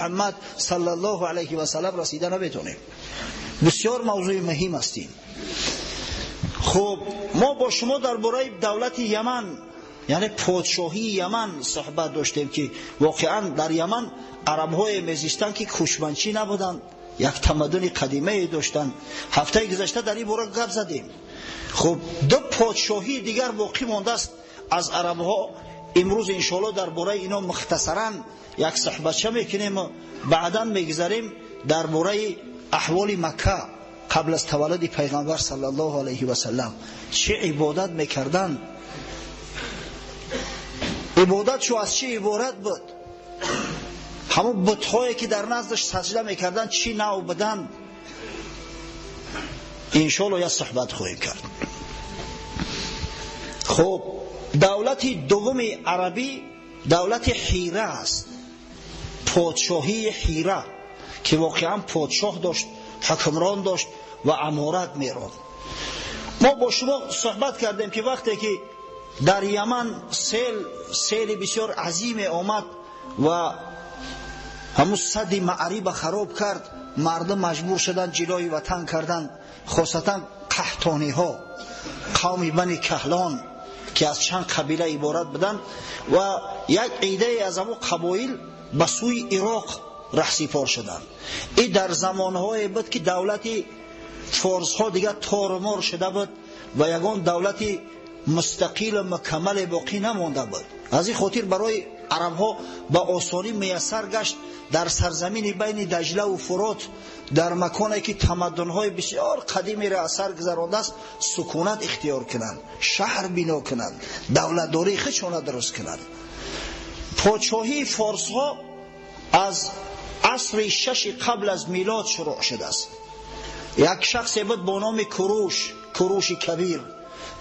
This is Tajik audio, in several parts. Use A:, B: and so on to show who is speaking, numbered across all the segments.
A: Муҳаммад саллаллоҳу алайҳи васаллам расида наметонем. Бисёр мавзӯи муҳим ҳастем. Хуб, мо бо шумо дар бораи давлати Яман, яъне подшоҳии Яман суҳбат доштем, ки воқеан дар Яман арабҳое мезистанд, ки кӯчманчӣ набуданд, як тамаддуни қадимае доштанд. Ҳафтаи гузашта дар ин бора гап задем. Хуб, ду подшоҳии дигар боқӣ мондааст аз арабҳо. Имрӯз иншоаллоҳ дар бораи ино мухтасаран як суҳбатча мекунем ва баъдан мегузарем дар бораи аҳволи Макка қабл аз таваллуди пайғамбар саллаллоҳу алайҳи васаллам, чӣ ибодат мекарданд, ибодат чу аз чӣ иборат буд, ҳамон бутҳое ки дар наздаш саҷда мекарданд чӣ нав буданд. Иншоаллоҳ як суҳбат хоҳем кард. Хуб, давлати дуввуми арабӣ давлати Ҳира аст, подшоҳии Ҳира, ки воқеан подшоҳ дошт, ҳукмрон дошт ва аморат меронд. Мо бо шумо суҳбат кардем, ки вақте ки дар Яман сели бисёр азиме омад ва ҳамун сади Маъриба хароб кард, мардум маҷбур шуданд ҷилои ватан карданд, хосатан қаҳтониҳо, қавми Бани Каҳлон, ки аз чанд қабила иборат буданд, ва як идае аз ҳамун қабоил ба сӯи Ироқ раҳсипор шуданд. Ин дар замонҳое буд, ки давлати форсҳо дигар торумор шуда буд ва ягон давлати мустақилу мукаммале боқӣ намонда буд. Аз ин хотир барои арабҳо ба осонӣ муяссар гашт дар сарзамини байни Даҷлаву Фурот, дар маконе ки тамаддунҳои бисёр қадимеро аз сар гузарондааст, сукунат ихтиёр кунанд, шаҳр бино кунанд, давлатдории худшона дуруст кунанд. Подшоҳии форсҳо аз асри шаши қабл аз милод шурӯъ шудааст. Як шахсе буд бо номи Куруш, Куруши Кабир.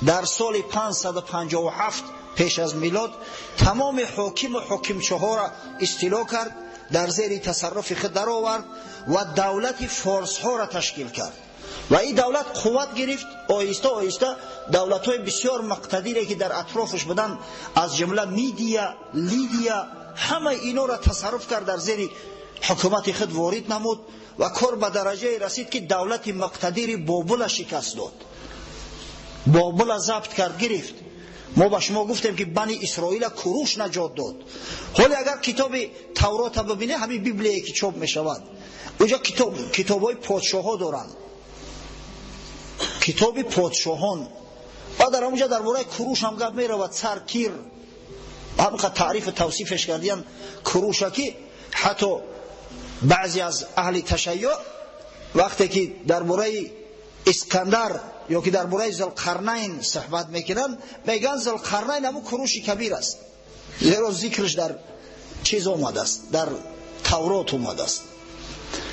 A: Дар соли 557 пеш аз милод тамоми ҳокиму ҳокимчаҳоро истило кард, дар зери тасарруфи худ даровард ва давлати форсҳоро ташкил кард. Ва ин давлат қувват гирифт. Оҳиста оҳиста давлатҳои бисёр муқтадире ки дар атрофаш буданд, аз ҷумла Мидия, Лидия, ҳамаи инора тасарруф кард, дар зери ҳукумати худ ворид намуд ва кор ба дараҷае расид, ки давлати муқтадири Бобула шикаст дод, Бобула забт кард, гирифт. Мо ба шумо гуфтем, ки Бани Исроила Куруш наҷот дод. Ҳоле агар китоби Таврота бибинед, ҳамин Библие ки чоп мешавад, уҷо китобҳои подшоҳҳо доранд, китоби подшоҳон, ва дар ҳамонҷо дар бораи Куруш ҳам гап меравад. Цар Кир, ҳамқа таърифу тавсифеш кардиян Куруша, ки ҳатто баъзе аз аҳли ташайюъ вақте ки дар бораи Искандар ё ки дар бораи Зулқарнайн суҳбат мекунанд, мегӯянд Зулқарнайн ҳамун Куруши Кабир аст, зеро зикраш дар чиз омадааст, дар Таврот омадааст.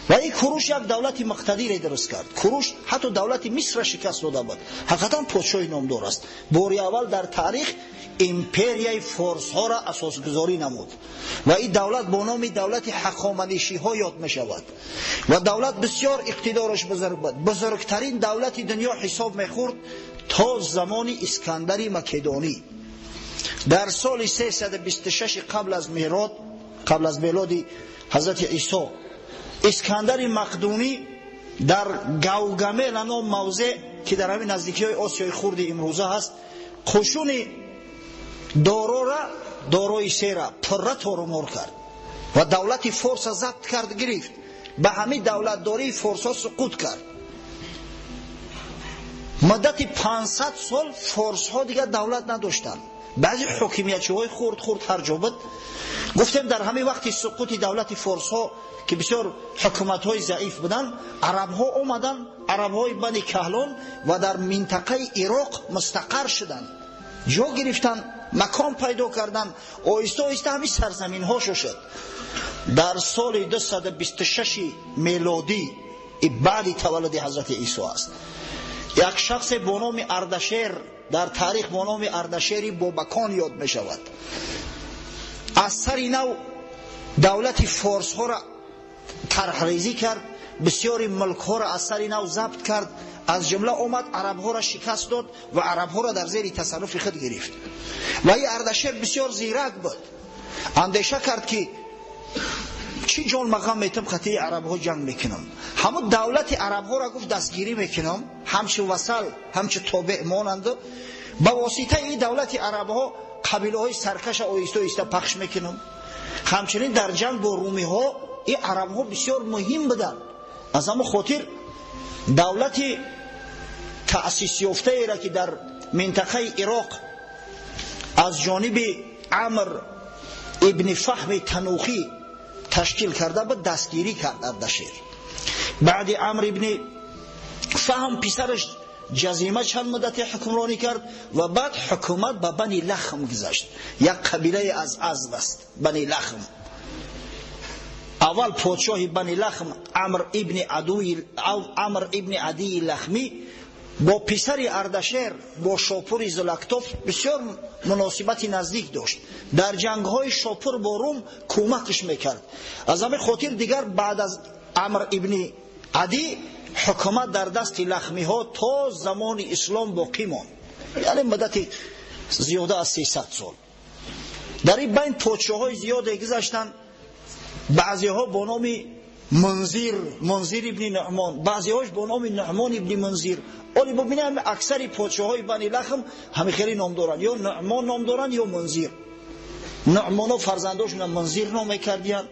A: Ва ин Куруш як давлати муқтадире дуруст кард. Куруш ҳатто давлати Мисрро шикаст дода буд. Ҳақиқатан подшоҳи номдор аст. Бори аввал дар таърих империяи форсҳоро асосгузорӣ намуд ва ин давлат бо номи давлати ҳақоманишиҳо ёд мешавад. Ва давлат бисёр иқтидораш бузург буд, бузургтарин давлати дунё ҳисоб мехӯрд то замони Искандари Македонӣ. Дар соли 326 қабл аз милод, қабл аз милоди ҳазрати Исо, Искандари Мақдунӣ дар Гавгамела ном мавзеъ, ки дар ҳамин наздикиҳои Осиёи Хурди имрӯза ҳаст, қушуни Дорора, Дорои сера пурра торумор кард ва давлати Форса забт кард, гирифт. Ба ҳамин давлатдории форсҳо суқут кард. Муддати 500 сол форсҳо дигар давлат надоштанд, баъзе ҳокимиятчиҳои хурд хурд ҳар ҷо буд. Гуфтем, дар ҳамин вақти суқути давлати форсҳо, ки бисёр ҳукуматҳои заиф буданд, арабҳо омаданд, арабҳои Бани Каҳлон, ва дар минтақаи Ироқ мустақар шуданд, ҷо гирифтанд, макон пайдо карданд. Оҳиста оҳиста ҳамин сарзаминҳо шуд. Дар соли 226 мелодӣ, баъди таваллуди ҳазрати Исо аст, як шахсе бо номи Ардашер, дар таърих бо номи Ардашери Бобакон ёд мешавад, аз сари нав давлати форсҳоро тарҳрезӣ кард, бисёри мулкҳоро аз сари нав забт кард, аз ҷумла омад арабҳоро шикаст дод ва арабҳоро дар зери тасарруфи худ гирифт. Ва ин Ардашер бисёр зирак буд, андеша кард, ки Чӣ ҷон мақом метам, хати арабҳо ҷанг мекунам. Ҳамун давлати арабҳоро гуфт дастгирӣ мекунам, ҳамчу васал, ҳамчу тобеъ монанд. Ба воситаи ин давлати арабҳо қабилаҳои саркаша оҳиста оҳиста пахш мекунам. Ҳамчунин дар ҷанг бо румиҳо ин арабҳо бисёр муҳим буданд. Аз ҳамон хотир давлати таъсисёфтаеро ки дар минтақаи Ироқ аз ҷониби Амр ибни Фаҳми Танухӣ ташкил карда буд, дастгирӣ кард Ардашер. Баъди Амр ибни Фаҳм писараш Ҷазима чанд муддате ҳукмронӣ кард ва баъд ҳукумат ба Бани Лахм гузашт. Як қабилае аз Азд аст, Бани Лахм. Аввал подшоҳи Бани Лахм Амр ибни Адии Лахмӣ бо писари Ардашер, бо Шопури Зулактоф бисёр муносибати наздик дошт. Дар ҷангҳои Шопур бо Рум кӯмакш мекард. Аз ҳамин хотир дигар баъд аз Амр ибни Адӣ ҳукумат дар дасти лахмиҳо то замони ислом боқӣ монд, яъне муддати зиёда аз 300 сол. Дар ин байн подшоҳҳои зиёде гузаштанд. Баъзеҳо бо номи Мунзир, Мунзир ибни Нуъмон, баъзеҳош бо номи Нуъмон ибни Мунзир. Оли бубинем, аксари подшоҳҳои Бани Лахм ҳамин хеле ном доранд, ё Нуъмон ном доранд, ё Мунзир. Нуъмонҳо фарзандошонро Мунзир ном мекардиянд,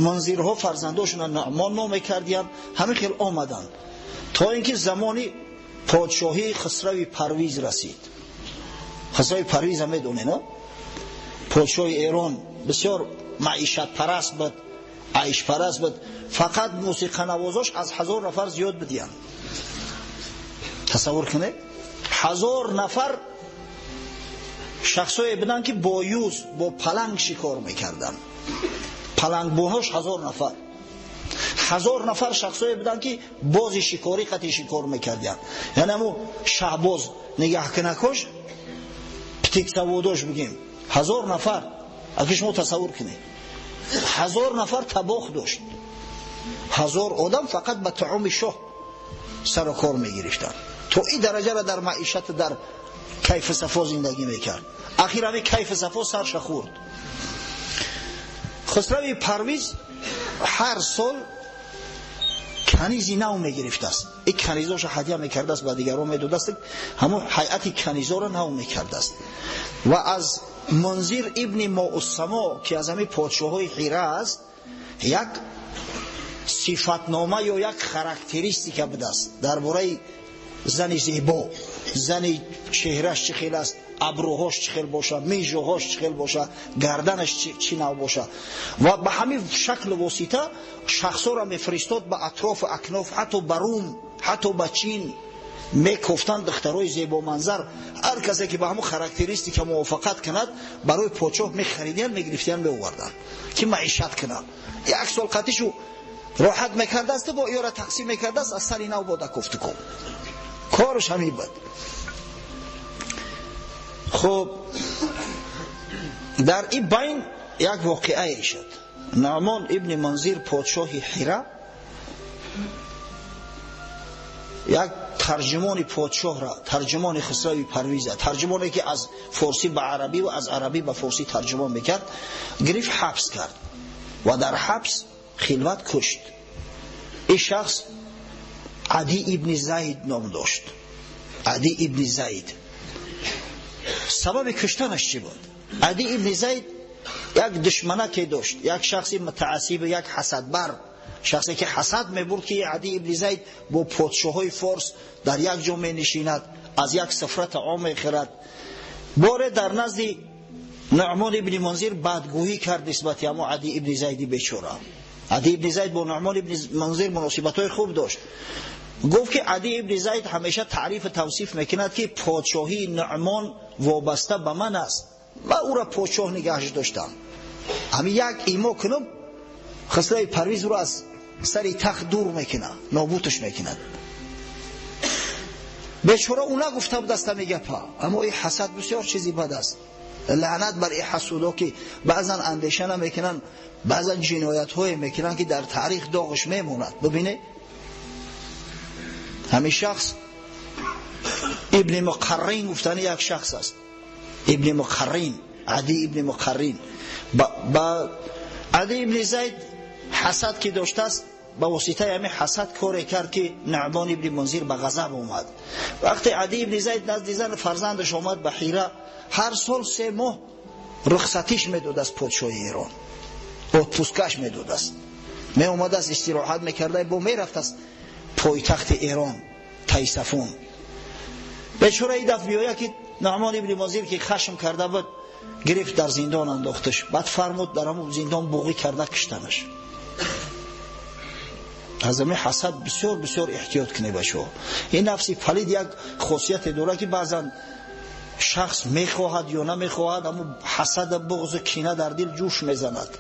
A: Мунзирҳо фарзандошонро Нуъмон ном мекардиянд. Ҳамин хел омаданд то ин ки замони подшоҳии Хусрави Парвиз расид. Хусрави Парвиза медонед, подшоҳи Эрон бисёр маишатпараст буд, айшпараст буд. Фақат мусиқанавозош аз 1000 нафар зиёд будиянд. Тасаввур кунед, 1000 нафар шахсое буданд, ки бо юз, бо паланг шикор мекарданд. Палангбонош 1000 нафар. 1000 нафар шахсое буданд, ки бози шикорӣ қати шикор мекардиянд, яъне ҳамун шаҳбоз нигаҳкунакош, птицевод ош бигем, 1000 нафар. Аки шумо тасаввур кунед, 1000 нафар табох дошт. 1000 одам фақат ба таоми шоҳ сару кор мегирифтанд. То ин дараҷаро дар маишат, дар кайфу сафо зиндагӣ мекард. Ахир ҳамин кайфу сафо сарша хӯрд. Хусрави Парвиз ҳар сол канизи нав мегирифтааст. Ин канизоша ҳадя мекардааст, ба дигарон медодааст, ҳамон ҳайати канизоро нав мекардааст. Ва аз Мунзир ибни Моуссамо, ки аз ҳамин подшоҳҳои Ҳира аст, як сифатнома ё як характеристика будааст дар бораи зани зебо, зани чеҳраш чӣ хел аст, абрӯҳош чӣ хел боша, мижоҳош чӣ хел боша, гарданаш чӣ нав боша. Ва ба ҳамин шаклу восита шахсҳоро мефиристод ба атрофу акноф, ҳатто ба Рум, ҳатто ба Чин мекофтанд духтарои зебоманзар. Ҳар касе ки ба ҳамон характеристика мувофиқат кунад, барои подшоҳ мехаридиянд, мегирифтиянд, меоварданд, ки маишат кунанд. Як сол қатишу роҳат мекардааст, бо ёра тақсим мекардааст, аз сари нав бода кофтуку корш ҳамин буд. Хуб, дар ин байн як воқеае шуд. Нуъмон ибни Мунзир, подшоҳи Ҳира, як тарҷумони подшоҳра, тарҷумони Хусрави Парвиза, тарҷумоне ки аз форсӣ ба арабӣ ва аз арабӣ ба форсӣ тарҷумон мекард, гирифт, ҳабс кард ва дар ҳабс хилват кушт. Ин шахс Адӣ ибни Зайд ном дошт. Адӣ ибни Зайд. Сабаби куштанаш чӣ буд? Адӣ ибни Зайд як душманаке дошт, як шахси мутаассиб, як ҳасадбар, шахсе ки ҳасад мебурд, ки Адӣ ибни Зайд бо подшоҳҳои форс дар як ҷо менишинад, аз як сифра таом мехӯрад. Боре дар назди Нуъмон ибни Мунзир бадгӯҳӣ кард нисбати ҳамон Адӣ ибни Зайди бечора. Адӣ ибни Зайд бо Нуъмон ибни Мунзир муносибатҳои хуб дошт. Гуфт, ки Адӣ ибни Зайд ҳамеша таърифу тавсиф мекунад, ки подшоҳии Нуъмон вобаста ба ман аст, ман ӯро подшоҳ нигаҳш доштам. Ҳамин як имо кунам, Хусрави Парвиз ӯро аз сари тахт дур мекунад, нобудаш мекунад. Бечора ӯ нагуфта будаст ҳамин гапа, аммо ин ҳасад бисёр чизи бад аст. Лаънат бар ин ҳасудо, ки баъзан андеша намекунанд, баъзан ҷиноятҳое мекунанд, ки дар таърих доғш мемонад. Бибинед, ҳамин шахс Ибни Муқаррин гуфтани як шахс аст. Ибни Муқаррин, Адӣ ибни Муқаррин ба Адӣ ибни Зайд Ҳасад ки доштааст, ба воситаи ҳамин ҳасад коре кард ки Нуъмон ибни Мунзир ба ғазаб омад. Вақте Адӣ ибни Зайд назди зан фарзандаш омад ба Ҳира, ҳар сол 3 моҳ рухсатиш медод аз подшоҳи Эрон, отпускаш медод аст. Меомадааст, истироҳат мекарда, бо мерафт аз пойтахти Эрон Тайсафун. Бечора ин дафъ биёяд ки Нуъмон ибни Мунзир ки хашм карда буд, гирифт дар зиндон андохташ. Баъд фармуд дар ҳамон зиндон буғӣ карда киштанаш. Аз ҳамин ҳасад бисёр бисёр эҳтиёт кунед бачаҳо. Ин нафси палид як хосияте дорад ки баъзан шахс мехоҳад ё намехоҳад, аммо ҳасад, буғзу кина дар дил ҷӯш мезанад.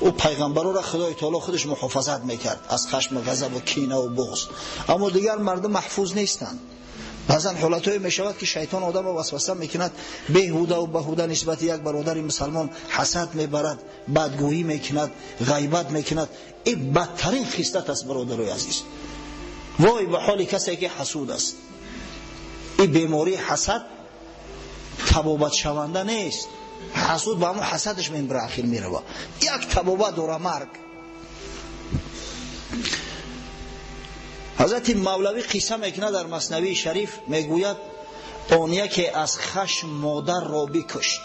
A: Ӯ пайғамбарро Худои таоло худаш муҳофизат мекард аз хашм, ғазаб ва кина ва буғз. Аммо дигар мардум маҳфуз нестанд. Баъзан ҳолатҳое мешавад ки шайтон одамро васваса мекунад, беҳуда ва баҳуда нисбати як бародари мусалмон ҳасад мебарад, бадгӯӣ мекунад, ғайбат мекунад. Ин бадтарин хислат аст, бародарои азиз. Вой ба ҳоли касе ки ҳасуд аст. Ин бемории ҳасад табобатшаванда нест. Ҳасуд ба ҳамон ҳасадаш мембира, ахир мерава. Як табобат дора, марг. Ҳазрати Мавлавӣ қисса мекунад дар Маснавии Шариф, мегӯяд он яке аз хашм модарро бикушт,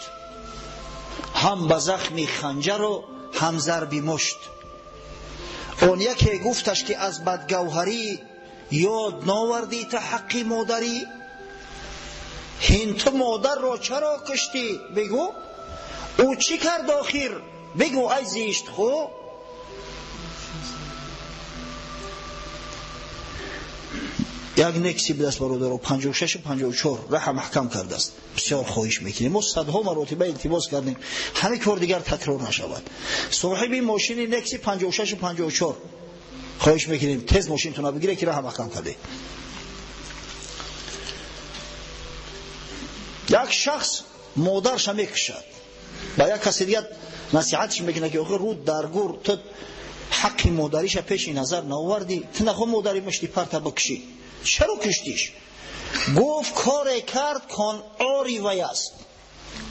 A: ҳам ба захми ханҷару ҳам зарби мушт. Он яке гуфташ ки аз бадгавҳарӣ ёд новардӣ ту ҳаққи модарӣ. Ҳин ту модарро чаро куштӣ? Бигӯ. Ӯ чӣ кард охир? Бигӯ ай зиштхӯ. Як некси будаст бародаро, 56 54 раҳа маҳкам кардааст. Бисёр хоҳиш мекунем, мо садҳо маротиба илтимос кардем, ҳамин кор дигар такрор нашавад. Соҳиби мошини некси 56 54 хоҳиш мекунем тез мошинтона бигире ки раҳа маҳкам карде. Як шахс модарша мекушад, ба як каси дигар насиҳатш мекунад ки охир рӯ дар гур, ту ҳаққи модариша пеши назар наовардӣ, ту нахо модари мушти парта бикушӣ, чаро куштиш? Гуфт коре кард кон ори вай аст,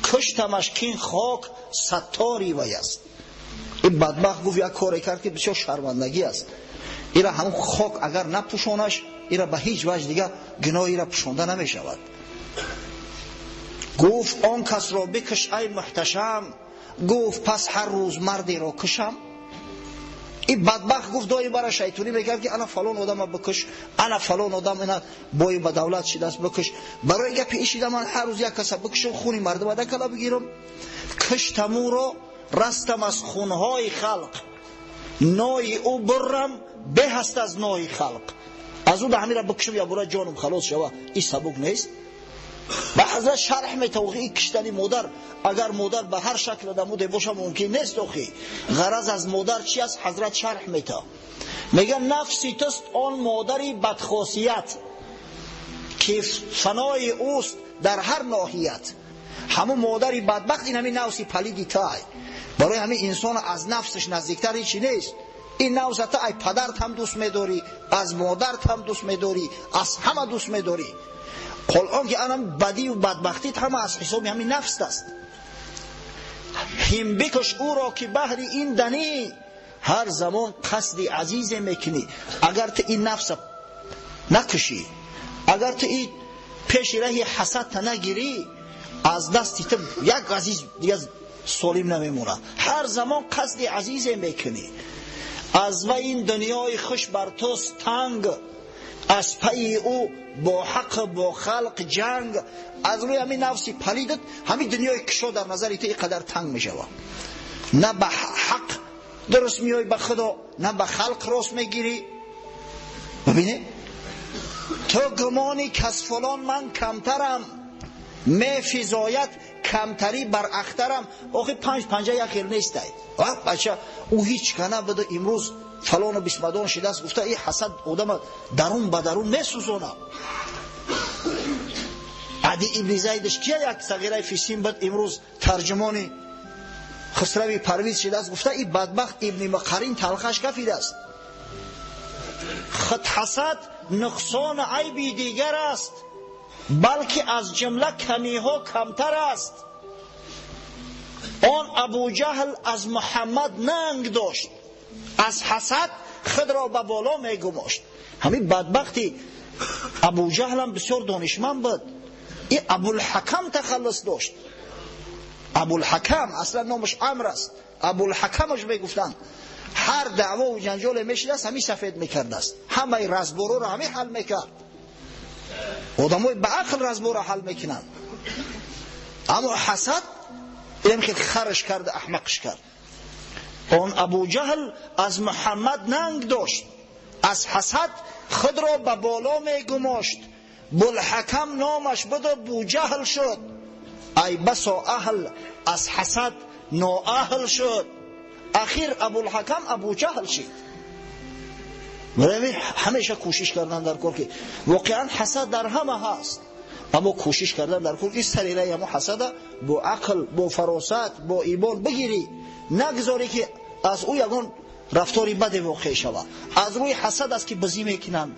A: куштамаш кин хок саттори вай аст. Ин бадбахт гуфт як коре кард ки бисёр шармандагӣ аст, ира ҳамон хок агар напӯшонаш, ира ба ҳеҷ ваҷ дигар гуноҳ ира пӯшонда намешавад. Гуфт он касро бикуш ай муҳташам, гуфт пас ҳар рӯз мардеро кушам. Ин бадбахт гуфт доим бара шайтонӣ мекард ки ана фалон одама бикуш, ана фалон одам ина бои ба давлат шидааст бикуш. Барои гапи ишида ман ҳар рӯз як каса бикушам, хуни мардума дакала бигирам. Киштам ӯро, растам аз хунҳои халқ, нои ӯ буррам беҳ аст аз нои халқ. Аз ӯ да ҳамира бикушам, я бура ҷонам халос шава. Ин сабук нест. Ба ҳазрат шарҳ метавохи ин киштани модар, агар модар ба ҳар шакл дамуде боша мумкин нест. Охи ғараз аз модар чи аст? Ҳазрат шарҳ мета, мега нафси туст он модари бадхосият ки фанои ӯст дар ҳар ноҳият. Ҳамун модари бадбахт ин ҳамин нафси палиди тай. Барои ҳамин инсон аз нафсаш наздиктар ҳечи нест. Ин нафса ту ай падарт ҳам дӯст медорӣ, аз модарт ҳам дӯст медорӣ, аз ҳама дӯст медорӣ. Ҳол он ки анам бадию бадбахтит ҳама аз ҳисоби ҳамин нафс аст. Ҳим бикуш ӯро ки баҳри ин данӣ ҳар замон қасди азизе мекунӣ. Агар ту ин нафса накушӣ, агар ту ин пеши раҳи ҳасадта нагирӣ, аз дасти ту як азиз дигар солим намемонад. Ҳар замон қасди азизе мекунӣ. Аз вай ин дунёи хуш бар туст танг, аз пайи ӯ бо ҳақ бо халқ ҷанг. Аз рӯи ҳамин нафси палидат ҳамин дунёи кишо дар назари ту ин қадар танг мешавад. На ба ҳақ дуруст меоӣ ба Худо, на ба халқ рост мегирӣ. Бибинед, ту гумони кас фалон ман камтарам, мефизояд камтарӣ бар ахтарам. Охи панҷ панҷа як хел нестай. Бача ӯ ҳеҷ кана буда имрӯз фалону бисмадон шидааст, гуфта ин ҳасад одама дарун ба дарун месӯзонад. Ади ибни Зайдаш кия як сағираи фисин буд, имрӯз тарҷумони Хусрави Парвиз шидааст, гуфта ин бадбахт ибни Мақарин талхаш кафидааст. Худ ҳасад нуқсону айби дигар аст, балки аз ҷумла камиҳо камтар аст. Он Абуҷаҳл аз Муҳаммад нанг дошт, Аз ҳасад худро ба боло мегумошт. Ҳамин бадбахти Абуҷаҳл ҳам бисёр донишманд буд. Ин Абулҳакам тахаллус дошт. Абулҳакам аслан номаш Амр аст. Абулҳакамаш мегуфтанд. Ҳар даъво ва ҷанҷоле мешидааст, ҳамин сафед мекардааст. Ҳамаи разбороро ҳамин ҳал мекард. Одамои ба ақл разборо ҳал мекунанд. Аммо ҳасад инам хел харш кард, аҳмақш кард. Он Абуҷаҳл аз Муҳаммад нанг дошт. Аз ҳасад худро ба боло мегумошт. Булҳакам номаш буд, Буҷаҳл шуд. Ай басо аҳл аз ҳасад ноаҳл шуд. Ахир Абулҳакам Абуҷаҳл шуд. Барои ҳамеша кӯшиш кардан дар кор, ки воқеан ҳасад дар ҳама ҳаст, аммо кӯшиш кардан дар кор, ки сари раи ҳамо ҳасада бо ақл, бо фаросат, бо имон бигирӣ, нагзорӣ ки аз ӯ ягон рафтори баде воқеъ шавад. Аз рӯи ҳасад аст ки бизӣ мекунанд,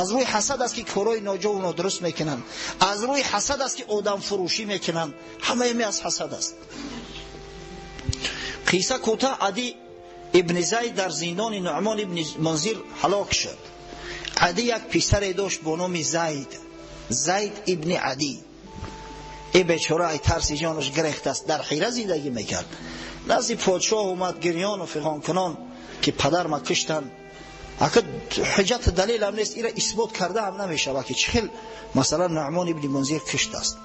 A: аз рӯи ҳасад аст ки корҳои ноҷову нодуруст мекунанд, аз рӯи ҳасад аст ки одамфурӯшӣ мекунанд. Ҳамаи ми аз ҳасад аст. Қисса кӯтоҳ, Ади ибни Зайд дар зиндони Нуъмон ибни Мунзир ҳалок шуд. Ади як писаре дошт бо номи Зайд, Зайд ибни Ади. Эй бечора, ай тарси ҷонаш гирехтааст, дар ҳира зиндагӣ мекард. Назди подшоҳ омад гирёну фиғонкунон ки падар ма киштанд. Ака ҳуҷҷат далел ҳам нест, ира исбот карда ҳам намешавад ки чӣ хел масалан Нуъмон ибни Мунзир киштааст.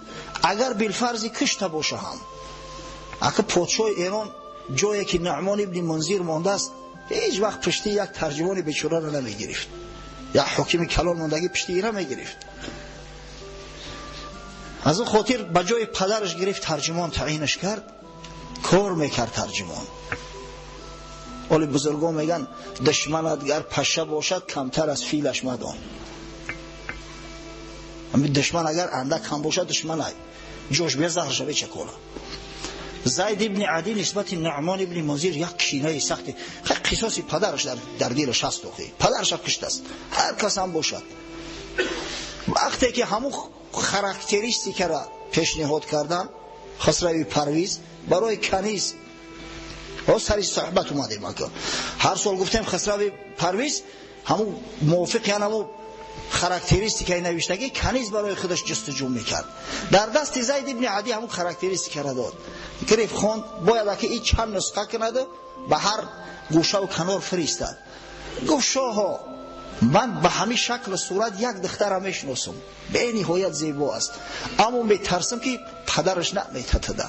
A: Агар билфарзи кишта боша ҳам, ака подшоҳи Эрон ҷое ки Нуъмон ибни Мунзир мондааст, ҳеҷ вақт пушти як тарҷумони бечораро намегирифт. Як ҳокими калон мондагӣ пушти ира мегирифт. Аз он хотир ба ҷои падараш гирифт тарҷумон таъинаш кард, кор мекард тарҷумон. Оли бузургон мегӯянд душманат гар паша бошад, камтар аз филаш мадон. Ҳамин душман агар андак кам бошад, душман ай ҷош бия заҳрша бечакона. Зайд ибни Ади нисбати Нуъмон ибни Мунзир як кинаи сахти, қисоси падараш дар дилаш ҳаст, охи падараша киштааст, ҳар кас ҳам бошад. Вақте ки ҳамун характеристикара пешниҳод кардан Хусрави Парвиз барои каниз, сари суҳбат омадем, ҳар сол гуфтем Хусрави Парвиз ҳамун мувофиқи ҳамун характеристикаи навиштагӣ каниз барои худаш ҷустуҷӯ мекард. Дар дасти Зайд ибни Ади ҳамун характеристикаро дод. Гирифт хонд, бояд ки ин чанд нусха кунаду ба ҳар гӯшаву канор фиристад. Гуфт шоҳо, ман ба ҳамин шаклу сурат як духтара мешиносам, бениҳоят зебо аст, аммо метарсам ки падараш наметатада.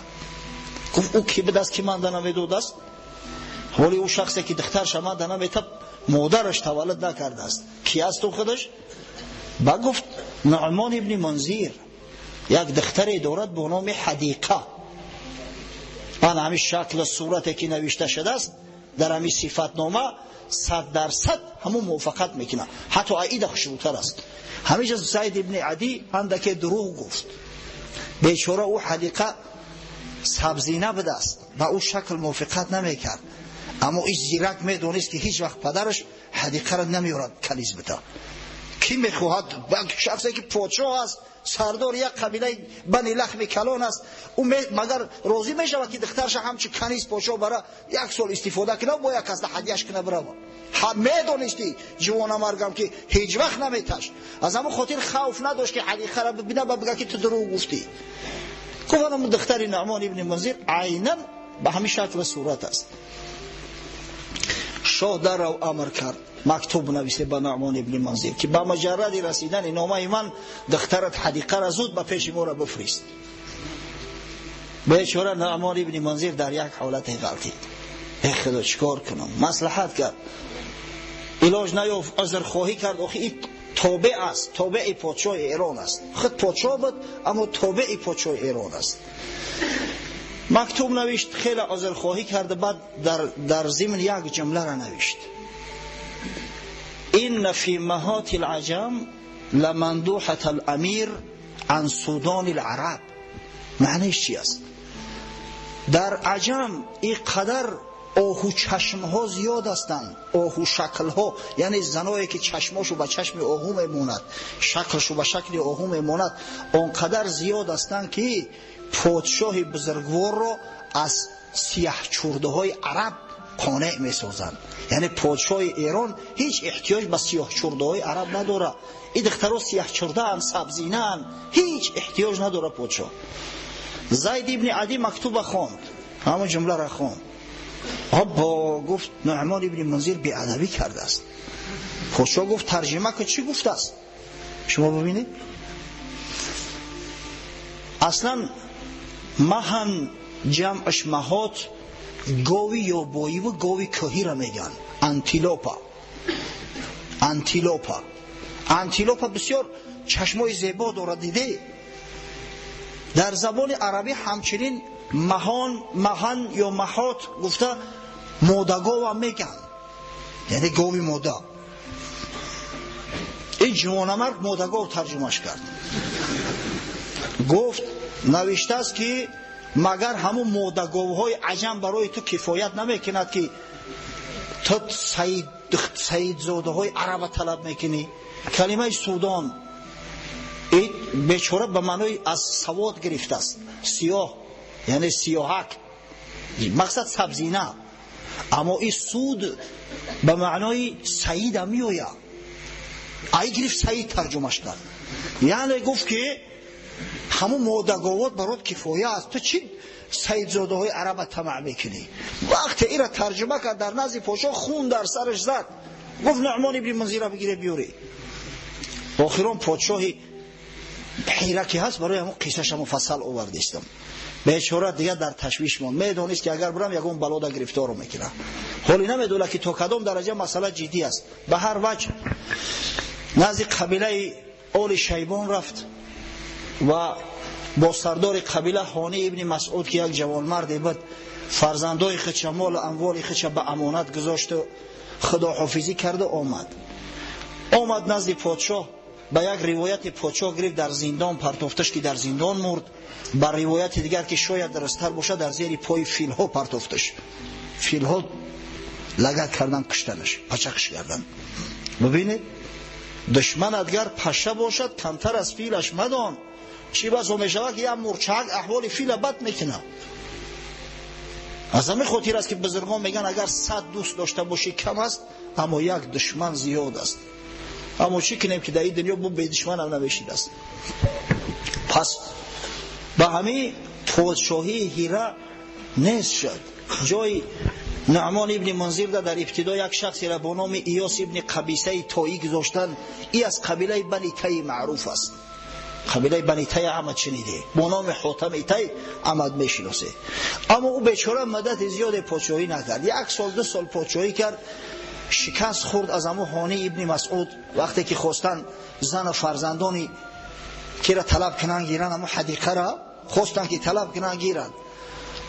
A: Гуфт ӯ ки будааст ки ман да намедодааст? Ҳоли ӯ шахсе ки духтарша ман да наметаб, модараш таваллуд накардааст. Ки аст ӯ худаш? Ба гуфт Нуъмон ибни Мунзир як духтаре дорад бо номи Ҳадиқа. Ан ҳамин шаклу сурате ки навишта шудааст дар ҳамин сифатнома 100% ҳамун мувофиқат мекунад, ҳатто аида хушрӯтар аст. Ҳаминҷа Зайд ибни Ади андаке дурӯғ гуфт. Бечора ӯ Ҳадиқа сабзина будааст, ба ӯ шакл мувофиқат намекард. Аммо ин зирак медонист ки ҳеҷ вақт падараш Ҳадиқаро намеорад каниз бита. Ки мехоҳад шахсе ки подшоҳ аст, сардори як қабилаи бани лахми калон аст, ӯ магар розӣ мешавад ки духтарша ҳамчун каниз подшоҳ бара як сол истифода кунад, бо як касда ҳадияш кунад бирава? Медонисти ҷавонамаргам ки ҳеҷ вақт наметашт. Аз ҳамон хотир хавф надошт ки Ҳадиқаро бибинад ва бигӯяд ки ту дурӯғ гуфтӣ. Гуфт ҳамон духтари Нуъмон ибни Мунзир айнан ба ҳамин шаклу сурат аст. Шоҳ даррав амр кард, мактуб нависе ба Нуъмон ибни Мунзир ки ба муҷарради расидани номаи ман духтарат Ҳадиқаро зуд ба пеши моро бифирист. Бечора Нуъмон ибни Мунзир дар як ҳолате ғалтид. Эй Худо, чикор кунам? Маслиҳат кард, илоҷ наёфт, узрхоҳӣ кард. Охи ин тобеъ аст, тобеи подшоҳи Эрон аст. Худ подшоҳ буд, аммо тобеи подшоҳи Эрон аст. Мактуб навишт, хеле узрхоҳӣ кард, баъд дар зимн як ҷумларо навишт: إن في مهات العجم لمندوحة الأمير عن سودان العرب. معنیش چی است؟ در عجم اینقدر آهو چشمها زیاد هستند، آهو شکلها، یعنی زنایی که چشماشو به چشم آهو میموند، شکلشو به شکل آهو میموند، آنقدر زیاد هستند که پادشاه بزرگوار را از سیاه چورده های عرب қонеъ месозанд. Яъне подшоҳи Эрон ҳеҷ эҳтиёҷ ба сиёҳчурдаҳои араб надорад. Ин духтаро сиёҳчурдаанд, сабзинаанд, ҳеҷ эҳтиёҷ надорад подшоҳ. Зайд ибни Ади мактуба хонд, ҳамон ҷумларо хонд. Бо гуфт Нуъмон ибни Мунзир беадабӣ кардааст. Подшоҳ гуфт тарҷима кун, чӣ гуфтааст? Шумо бибинед. Аслан маҳан ҷамъаш маҳот гови ёбоиву гови кӯҳиро мегӯянд. Антилопа. Антилопа. Антилопа бисёр чашмои зебо дорад, диде? Дар забони арабӣ ҳамчунин маҳон, маҳан ё маҳот гуфта модагова мегӯянд, яъне гови мода. Ин ҷавонамард модагов тарҷумаш кард. Гуфт навиштааст ки магар ҳамун модаговҳои аҷам барои ту кифоят намекунад ки ту саидзодаҳои араба талаб мекунӣ? Калимаи Судон бечора ба маънои аз савод гирифтааст. Сиёҳ яъне сиёҳак, мақсад сабзина. Аммо ин суд ба маънои саида меояд. Ай гирифт саид тарҷумаш кард. Яъне гуфт ки ҳамун модаговот барот кифоя аст, ту чӣ саидзодаҳои араба тамаъ мекунӣ? Вақте ира тарҷума кард дар назди подшоҳ хун дар сараш зад. Гуфт Нуъмон ибни Мунзира бигире биёре. Охирон подшоҳи ҳира ки ҳаст барои ҳамун қиссаша муфассал овардистам. Бечора дигар дар ташвиш монд. Медонист ки агар бурам ягон балода гирифторо мекунам. Ҳоли намедонад ки то кадом дараҷа масъала ҷиддӣ аст. Ба ҳар ваҷ назди қабилаи Оли Шайбон рафт ва бо сардори қабила Ҳони ибни Масъуд ки як ҷавонмарде буд, фарзандои худша, молу амволи худша ба амонат гузошту худоҳофизӣ карда омад. Омад назди подшоҳ. Ба як ривояти подшоҳ гирифт дар зиндон партофташ ки дар зиндон мурд. Ба ривояти дигар ки шояд дурусттар бошад дар зери пои филҳо партофташ. Филҳо лагат кардан, куштанаш, пачақш кардан. Бибинед, душманат гар паша бошад камтар аз филаш мадон. Чӣ басо мешавад ки як мурчак аҳволи фила бад мекунад. Аз ҳамин хотир аст ки бузургон мегӯянд агар 100 дӯст дошта бошӣ кам аст, аммо як душман зиёд аст. Аммо чӣ кунем ки дар ин дунё бу бедушманам намешидааст. Пас ба ҳамин подшоҳии Ҳира нест шуд. Ҷои Нуъмон ибни Мунзир дар ибтидо як шахсеро бо номи Иёс ибни Қабисаи Тоӣ гузоштанд. И аз қабилаи Бани Тай маъруф аст. Қабилаи Бани Тай ҳама шуниде, бо номи Ҳотами Тай ҳама мешиносе. Аммо ӯ бечора муддати зиёде подшоҳӣ накард. 1 сол 2 сол подшоҳӣ кард, шикаст хӯрд аз ҳамун Ҳони ибни Масъуд. Вақте ки хостанд зану фарзандони кира талаб кунанд гиранд, ҳамун ҳадиқаро хостанд ки талаб кунанд гиранд.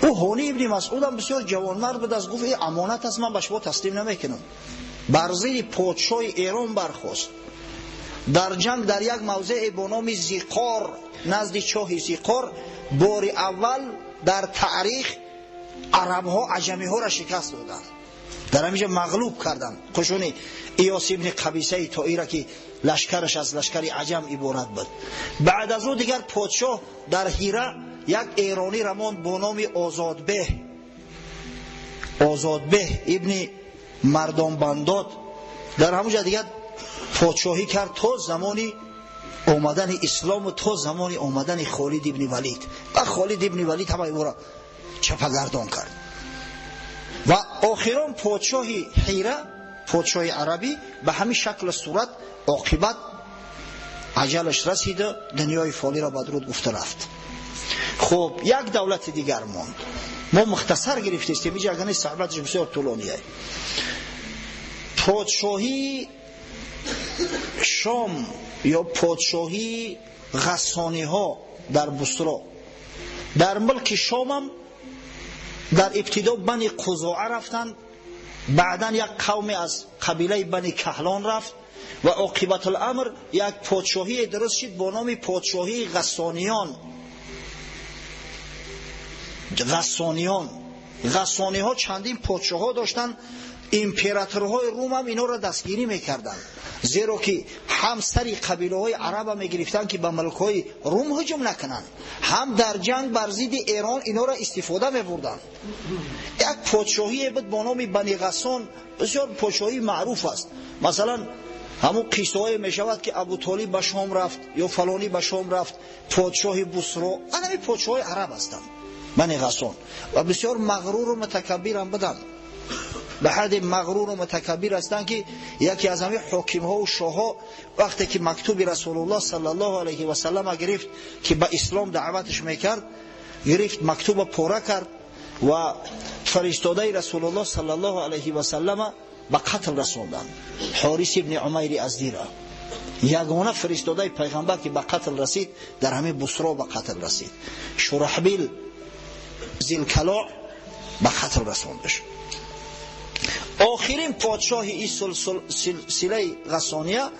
A: Ӯ Ҳони ибни Масъуд ҳам бисёр ҷавонмард буд, аз гуфт ин амонат аст, ман ба шумо таслим намекунам. Бар зидди подшоҳи Эрон бархост. Дар ҷанг дар як мавзеъе бо номи Зиқор, назди чоҳи Зиқор, бори аввал дар таърих арабҳо аҷамиҳоро шикаст доданд. Дар ҳаминҷа мағлуб карданд қушуни Иёс ибни Қабисаи Тоира ки лашкараш аз лашкари аҷам иборат буд. Баъд аз ӯ дигар подшоҳ дар Ҳира як эронӣ рамонд бо номи Озодбеҳ. Озодбеҳ ибни Мардонбандод. Дар ҳамонҷа дигар подшоҳӣ кард то замони омадани ислому то замони омадани Холид ибни Валид. Ва Холид ибни Валид ҳамаи ӯро чапагардон кард. Ва охирон подшоҳи Ҳира, подшоҳи арабӣ, ба ҳамин шаклу сурат оқибат аҷалаш расида, дунёи фолиро бадруд гуфта рафт. Хуб, як давлати дигар монд. Мо мухтасар гирифтестем, инҷа агар не суҳбаташ бисёр тӯлоние. Подшоҳии Шом ё подшоҳии Ғассониҳо дар Бусро. Дар мулки Шомам дар ибтидо Бани Қузоа рафтанд, баъдан як қавме аз қабилаи Бани Каҳлон рафт ва оқибатуламр як подшоҳие дуруст шид бо номи подшоҳии Ғассониён. Ғассониён. Ғассониҳо чандин подшоҳҳо доштанд. Императорҳои Рум ҳам инҳоро дастгирӣ мекарданд. Зеро ки ҳам сари қабилаҳои араба мегирифтанд, ки ба мулкҳои Рум ҳуҷум накунанд, ҳам дар ҷанг бар зидди Эрон инҳоро истифода мебурданд. Як подшоҳие буд бо номи Бани Ғассон, бисёр подшоҳии маъруф аст. Масалан, ҳамун қиссаҳое мешавад, ки Абу Толиб ба Шом рафт ё фалонӣ ба Шом рафт, подшоҳи Бусро. Ҳамин подшоҳои араб ҳастанд, Бани Ғассон, ва бисёр мағруру мутакаббирам буданд. Ба ҳадди мағруру мутакаббир ҳастанд, ки яке аз ҳамин ҳокимҳо ва шоҳҳо вақте ки мактуби Расулуллоҳ саллаллоҳу алайҳи васаллам гирифт, ки ба ислом даъваташ мекард, гирифт мактуба пора кард ва фаристодаи Расулуллоҳ саллаллоҳу алайҳи васаллама ба қатл расонданд. Ҳорис ибни Умайри Аздира, ягона фиристодаи пайғамбар, ки ба қатл расид, дар ҳамин Бусро ба қатл расид. Шурахбил Зилкалоъ ба қатл расондаш. Охирин подшоҳи ин силсилаи Ғассония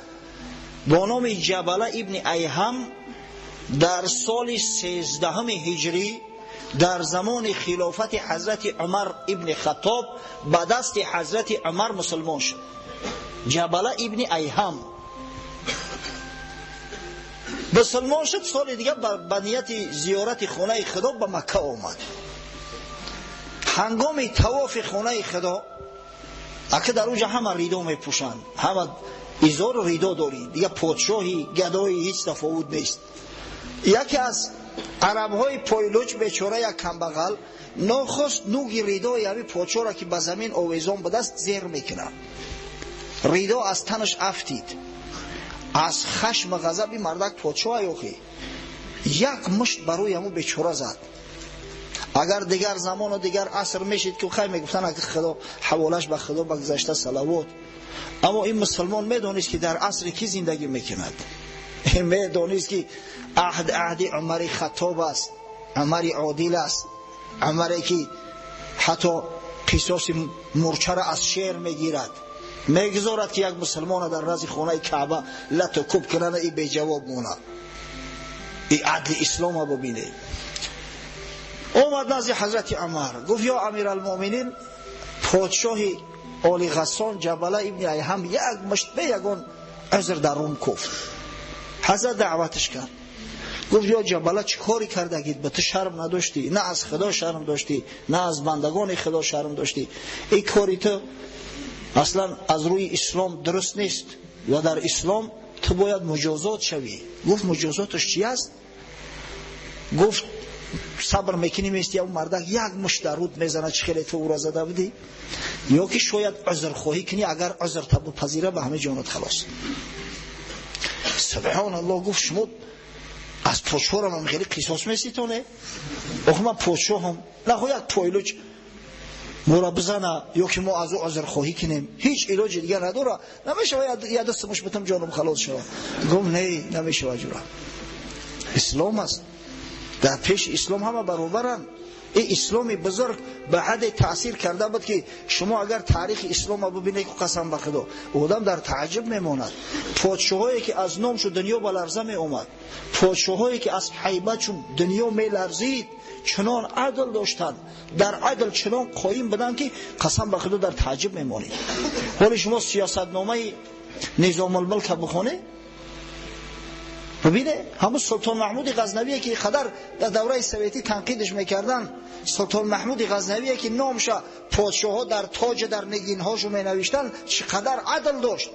A: бо номи Ҷабала ибни Айҳам дар соли 13 ҳиҷрӣ дар замони хилофати ҳазрати Умар ибни Хаттоб ба дасти ҳазрати Умар мусулмон шуд. Ҷабала ибни Айҳам мусулмон шуд. Соли дигар ба нияти зиёрати хонаи Худо ба Макка омад. Ҳангоми тавофи хонаи Худо, ака дар онҷа ҳама ридо мепӯшанд, ҳама изору ридо дорӣ, дигар подшоҳи гадои ҳеҷ тафовут нест. Яке аз арабҳои пойлуч, бечора, як камбағал, нохост нуги ридои ҳамин подшоҳро, ки ба замин овезон будааст, зер мекунад. Ридо аз танаш афтид. Аз хашм ғазаби мардак, подшоҳ охи, як мушт барои ҳамун бечора зад. Агар дигар замону дигар аср мешид, ки хай мегуфтанд, агар Худо ҳаволаш ба Худо, ба гузашта салавот. Аммо ин мусулмон медонист, ки дар асри кӣ зиндагӣ мекунад. Медонист, ки аҳд аҳди Умари Хаттоб аст, Умари одил аст, Умаре ки ҳатто қисоси мурчаро аз шер мегирад, мегузорад, ки як мусулмона дар назди хонаи Каъба лату куб кунанд, и беҷавоб монад. И адли ислома бубинед. Омад назди ҳазрати Умар, гуфт: «Ё амиралмуъминин, подшоҳи оли Ғассон Ҷабала ибни Айҳам як мушт бе ягон узр дар Рум куфт». Ҳазрат даъваташ кард, гуфт: «Ё Ҷабала, чӣ кори кардагид? Ба ту шарм надоштӣ? На аз Худо шарм доштӣ, на аз бандагони Худо шарм доштӣ. Ин кори ту аслан аз рӯи ислом дуруст нест ва дар ислом ту бояд муҷозот шавӣ». Гуфт: «Муҷозоташ чи аст?» Гуфт: «Сабр мекунӣ, мести як мардак як мушт дар руд мезанад, чӣ хеле ту ӯро зада будӣ, ё ки шояд узрхоҳӣ кунӣ. Агар узр пазира, ба ҳамаи ҷонат халос». Субҳоналлоҳ, гуфт: «Шумо аз подшоҳам хеле қисос меситоне? Охи ман подшоҳам, нахо як пойлуч моро бизана ё ки мо аз ӯ узрхоҳӣ кунем, ҳеҷ илоҷи дигар надора? Намешава я дасту мушт битам, ҷонам халос шава?» Гуфт: «Не, намешава, ҷура, ислом аст, дар пеши ислом ҳама баробаранд». Ин исломи бузург ба ҳадде таъсир карда буд, ки шумо агар таърихи ислома бубинед, қасам ба Худо, одам дар тааҷҷуб мемонад. Подшоҳое ки аз номшу дунё ба ларза меомад, подшоҳое ки аз ҳайбатшу дунё меларзид, чунон адл доштанд, дар адл чунон қоим буданд, ки қасам ба Худо, дар тааҷҷуб мемонед. Ҳоли шумо сиёсатномаи Низомулмулка бихонед, бубине, ҳамун Султон Маҳмуди Ғазнавие, ки қадар дар давраи советӣ танқидаш мекарданд, Султон Маҳмуди Ғазнавие, ки номша подшоҳҳо дар тоҷа, дар нигинҳошу менавиштанд, чӣ қадар адл дошт.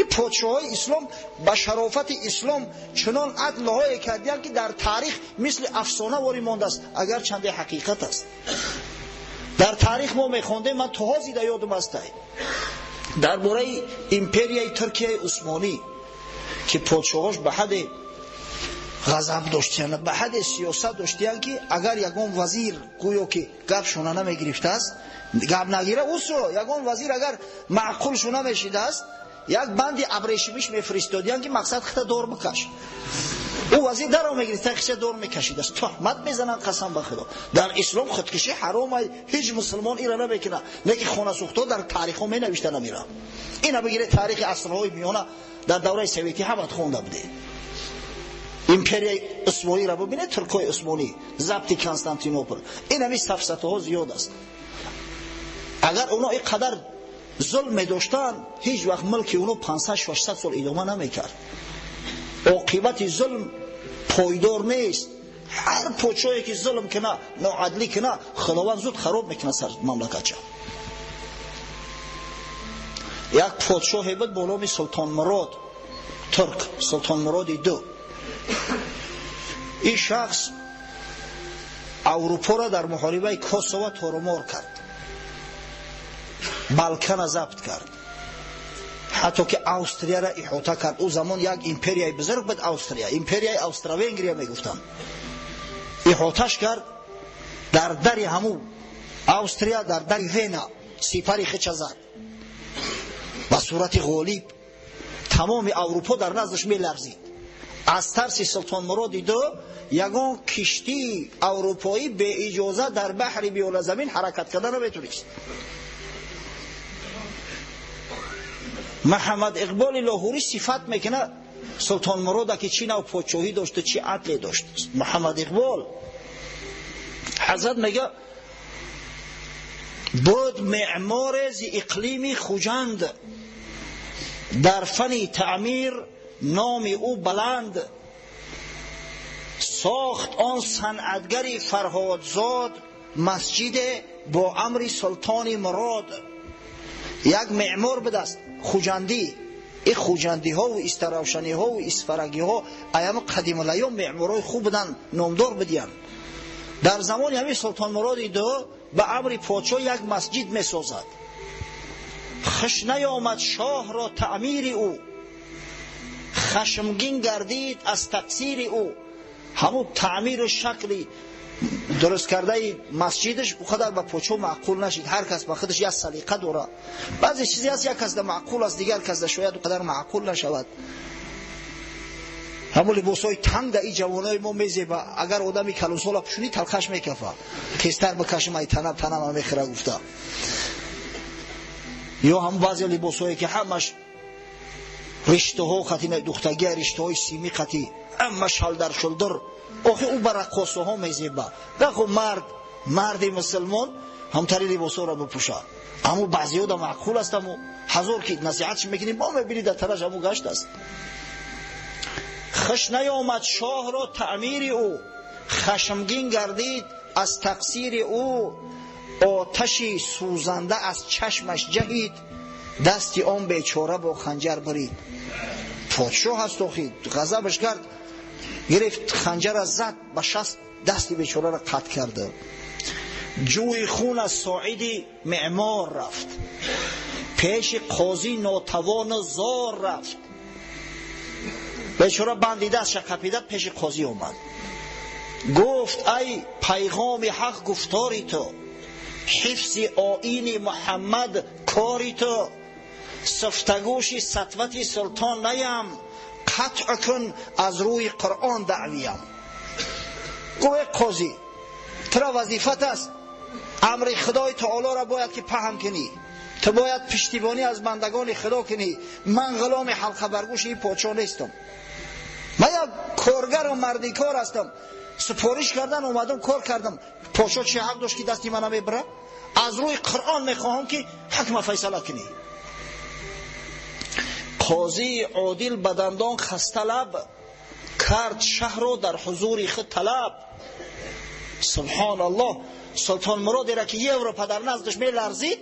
A: Ин подшоҳҳои ислом ба шарофати ислом чунон адлҳое кардиянд, ки дар таърих мисли афсона ворӣ мондааст, агар чанде ҳақиқат аст. Дар таърих мо мехондем, ман то ҳозир дар ёдам астай, дар бораи империяи Туркияи Усмонӣ, ки подшоҳош ба ҳадде ғазаб доштиянд, ба ҳадде сиёсат доштиянд, ки агар ягон вазир гӯё ки гапшона намегирифтааст, гап нагира усо, ягон вазир агар маъқулшу намешидааст, як банди абрешимиш мефиристодиянд, ки мақсад хита дор бикаш. Ӯ вазир даро мегирифт, хиша дор мекашидааст. Туҳмат мезананд, қасам ба Худо. Дар ислом худкушӣ ҳаром, ҳеҷ мусулмон ира намекунад, не ки хонасӯхтҳо дар таърихҳо менавишта намера. Ина бигире, таърихи асрҳои миёна дар давраи советӣ ҳамат хонда будед. Империяи Усмониро бубинед, туркҳои усмонӣ, забти Константинопол, ин ҳами сафсатаҳо зиёд аст. Агар оно ин қадар зулм медоштанд, ҳеҷ вақт мулки онҳо 500-600 сол идома намекард. Оқибати зулм пойдор нест. Ҳар подшоҳе ки зулм куна, ноадлӣ куна, Худованд зуд хароб мекунад сар мамлакатша. Як подшоҳе буд бо номи Султон Мурод, турк, Султон Муроди ду. Ин шахс Аврупоро дар муҳорибаи Косово торумор кард, Балкана забт кард, ҳатто ки Австрияро иҳота кард. Ӯ замон як империяи бузург буд, Австрия, империяи Австро-Венгрия мегуфтанд. Иҳоташ кард, дар дари ҳаму Австрия, дар дари Вена сипари хича зад ба сурати ғолиб. Тамоми Аврупо дар наздаш меларзид. Аз тарси Султон Муроди ду ягон киштии аврупоӣ беиҷоза дар баҳри биёлазамин ҳаракат карда наметонист. Муҳаммад Иқболи Лоҳурӣ сифат мекунад Султон Мурода ки чӣ нав подшоҳӣ дошту чӣ адле дошт. Муҳаммад Иқбол ҳазрат мега буд меъморе зи иқлими Хуҷанд, дар фани таъмир номи ӯ баланд, сохт он санъатгари Фарҳодзод масҷиде бо амри Султони Мурод. Як меъмор будааст хуҷандӣ. Ин хуҷандиҳову истаравшаниҳову исфарагиҳо аями қадимулайём меъморҳои хуб буданд, номдор будиянд. Дар замони ҳамин Султон Муроди ду ба амри подшоҳ як масҷид месозад. Хуш наёмад шоҳро таъмири ӯ, хашмгин гардид аз тақсири ӯ. Ҳамун таъмиру шакли дуруст кардаи масҷидаш ӯ қадар ба подшоҳ маъқул нашид. Ҳар кас ба худаш як салиқа дорад. Баъзе чизе ҳаст як кас да маъқул аст, дигар кас да шояд ӯ қадар маъқул нашавад. Ҳамун либосҳои танг да ин ҷавонои мо мезеба, агар одами калонсола пӯшунӣ талқаш мекафа, тезтар бикашим ай танам танама мехӯра гуфта. Ё ҳамун баъзе либосҳое ки ҳамаш риштаҳо қати духтагия, риштаҳои сими қати ҳама шалдар шулдур, охи ӯ ба раққосаҳо мезеба. Нахо мард, марди мусулмон ҳамтари либосҳоро бипӯша. Аммо баъзеҳо да маъқул аст, аммо ҳазор ки насиҳатш мекунӣ, бо мебинӣ дар танаш ҳамун гашт аст. Хуш наёмад шоҳро таъмири ӯ, хашмгин гардид аз тақсири ӯ, оташи сӯзанда аз чашмаш ҷаҳид, дасти он бечора бо ханҷар бурид. Подшоҳ аст охи, ғазабаш кард, гирифт ханҷара зад ба шаст, дасти бечораро қатъ кард. Ҷӯи хун аз соиди меъмор рафт, пеши қозӣ нотавону зор рафт. Бечора банди дастша қапида пеши қозӣ омад. Гуфт ай пайғоми ҳақ гуфтори ту, ҳифзи оини Муҳаммад кори ту, сифтагӯши сатвати султон наям, қатъ кун аз рӯи Қуръон даъвиям. Гӯе қозӣ, тура вазифат аст, амри Худои таолоро бояд ки паҳм кунӣ, ту бояд пуштибонӣ аз бандагони Худо кунӣ. Ман ғуломи ҳалқабаргӯши ин подшоҳ нестам, ман як коргару мардикор ҳастам. Супориш кардан омадам, кор кардам. Подшоҳ чӣ ҳақ дошт ки дасти мана мебара? Аз рӯи Қуръон мехоҳам ки ҳукма файсала кунӣ. Қозии одил ба дандон хасталаб кард шаҳрро дар ҳузури худ талаб. Субҳоналлоҳ, Султон Муродеро ки Европа дар наздаш меларзид,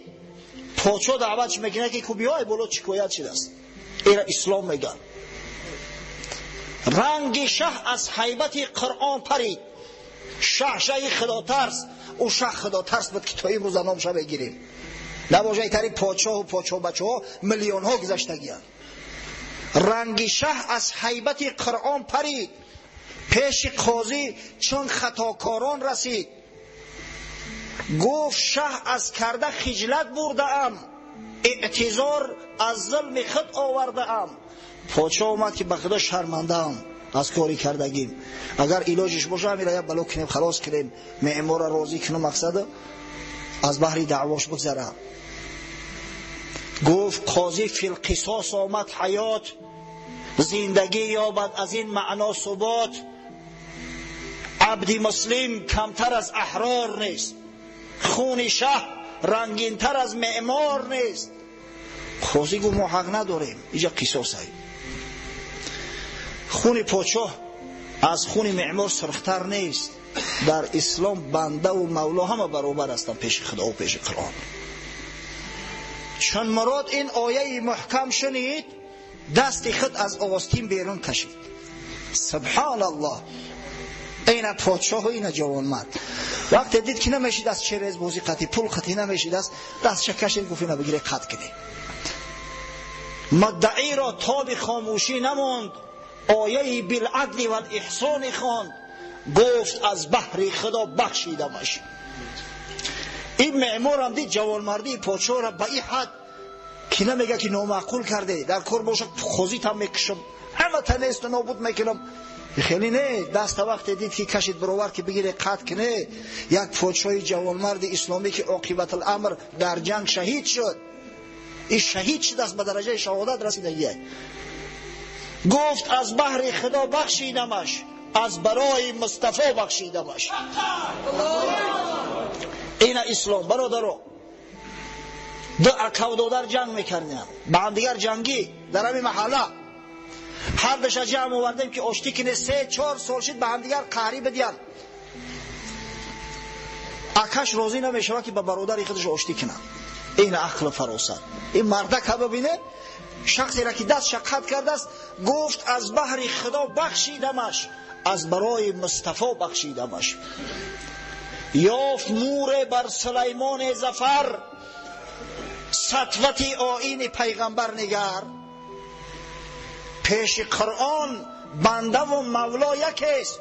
A: подшоҳ даъватш мекунад ки ку биёй боло, шикоят шудааст. Эра ислом мегӯяд. Ранги шаҳ аз ҳайбати Қуръон парид. Шаҳ шаҳи худотарс, ӯ шаҳ худотарс буд ки то имрӯза номша мегирем. Набошад тари подшоҳу подшоҳбачаҳо миллионҳо гузаштагиянд. Ранги шаҳ аз ҳайбати Қуръон парид, пеши қозӣ чун хатокорон расид. Гуфт шаҳ аз карда хиҷлат бурдаам, эътизор аз зулми худ овардаам. Подшоҳ омад ки ба Худо шармандаам аз кори кардагим, агар илоҷиш боша ҳамира як бало кунем, халос кунем, меъморро розӣ кунем, мақсад аз баҳри даъвош бигзара. Гуфт қозӣ филқисос омад ҳаёт, зиндагӣ ёбад аз ин маъно субот. Абди муслим камтар аз аҳрор нест, хуни шаҳ рангинтар аз меъмор нест. Қозӣ гуфт мо ҳақ надорем, инҷа қисос ай. Хуни подшоҳ аз хуни меъмор сурхтар нест. Дар ислом банда ва мавло ҳама баробар ҳастанд пеши Худо ва пеши Қуръон. Чун Мурод ин ояи муҳкам шунид, дасти худ аз оғостин берун кашид. Субҳоналлоҳ! Ина подшоҳ ва ина ҷавонмард. Вақте дид ки намешид аз через бозӣ қатӣ, пул қатӣ намешид аст, дастша кашид, гуфт ина бигире қат кунӣ. Муддаиро тоби хомӯшӣ намонд, ояи билъадли валэҳсони хонд, гуфт аз баҳри Худо бахшидамаш. Ин меъморам дид ҷавонмардии подшоҳро ба ин ҳад ки намега ки номаъқул карде, дар кор бошад қозитам мекушам, ҳамата несту нобуд мекунам. Хеле не, даста вақте дид ки кашид баровар ки бигире қат куне, як подшоҳи ҷавонмарди исломӣ ки оқибатуламр дар ҷанг шаҳид шуд, ин шаҳид шудааст, ба дараҷаи шаҳодат расидагие. Гуфт аз баҳри Худо бахшидамаш, аз барои Мустафо бахшидамаш. Ина ислом, бародаро. Ду акав додар ҷанг мекарданд, ба ҳамдигар ҷангӣ дар ҳамин маҳалла. Ҳар душа ҷамъ овардем ки оштӣ кине, 3-4 сол шид ба ҳамдигар қаҳрӣ бидиҳанд. Акаш розӣ намешавад ки ба бародари худаш оштӣ кунад. Ин ақлу фаросат. Ин мардака бибине, шахсеро ки дастша қат кардааст, гуфт аз баҳри Худо бахшидамаш, аз барои Мустафо бахшидамаш. Ёфт муре бар Сулаймони Зафар, сатвати оини пайғамбар нигар. Пеши Қуръон бандаву мавло якест,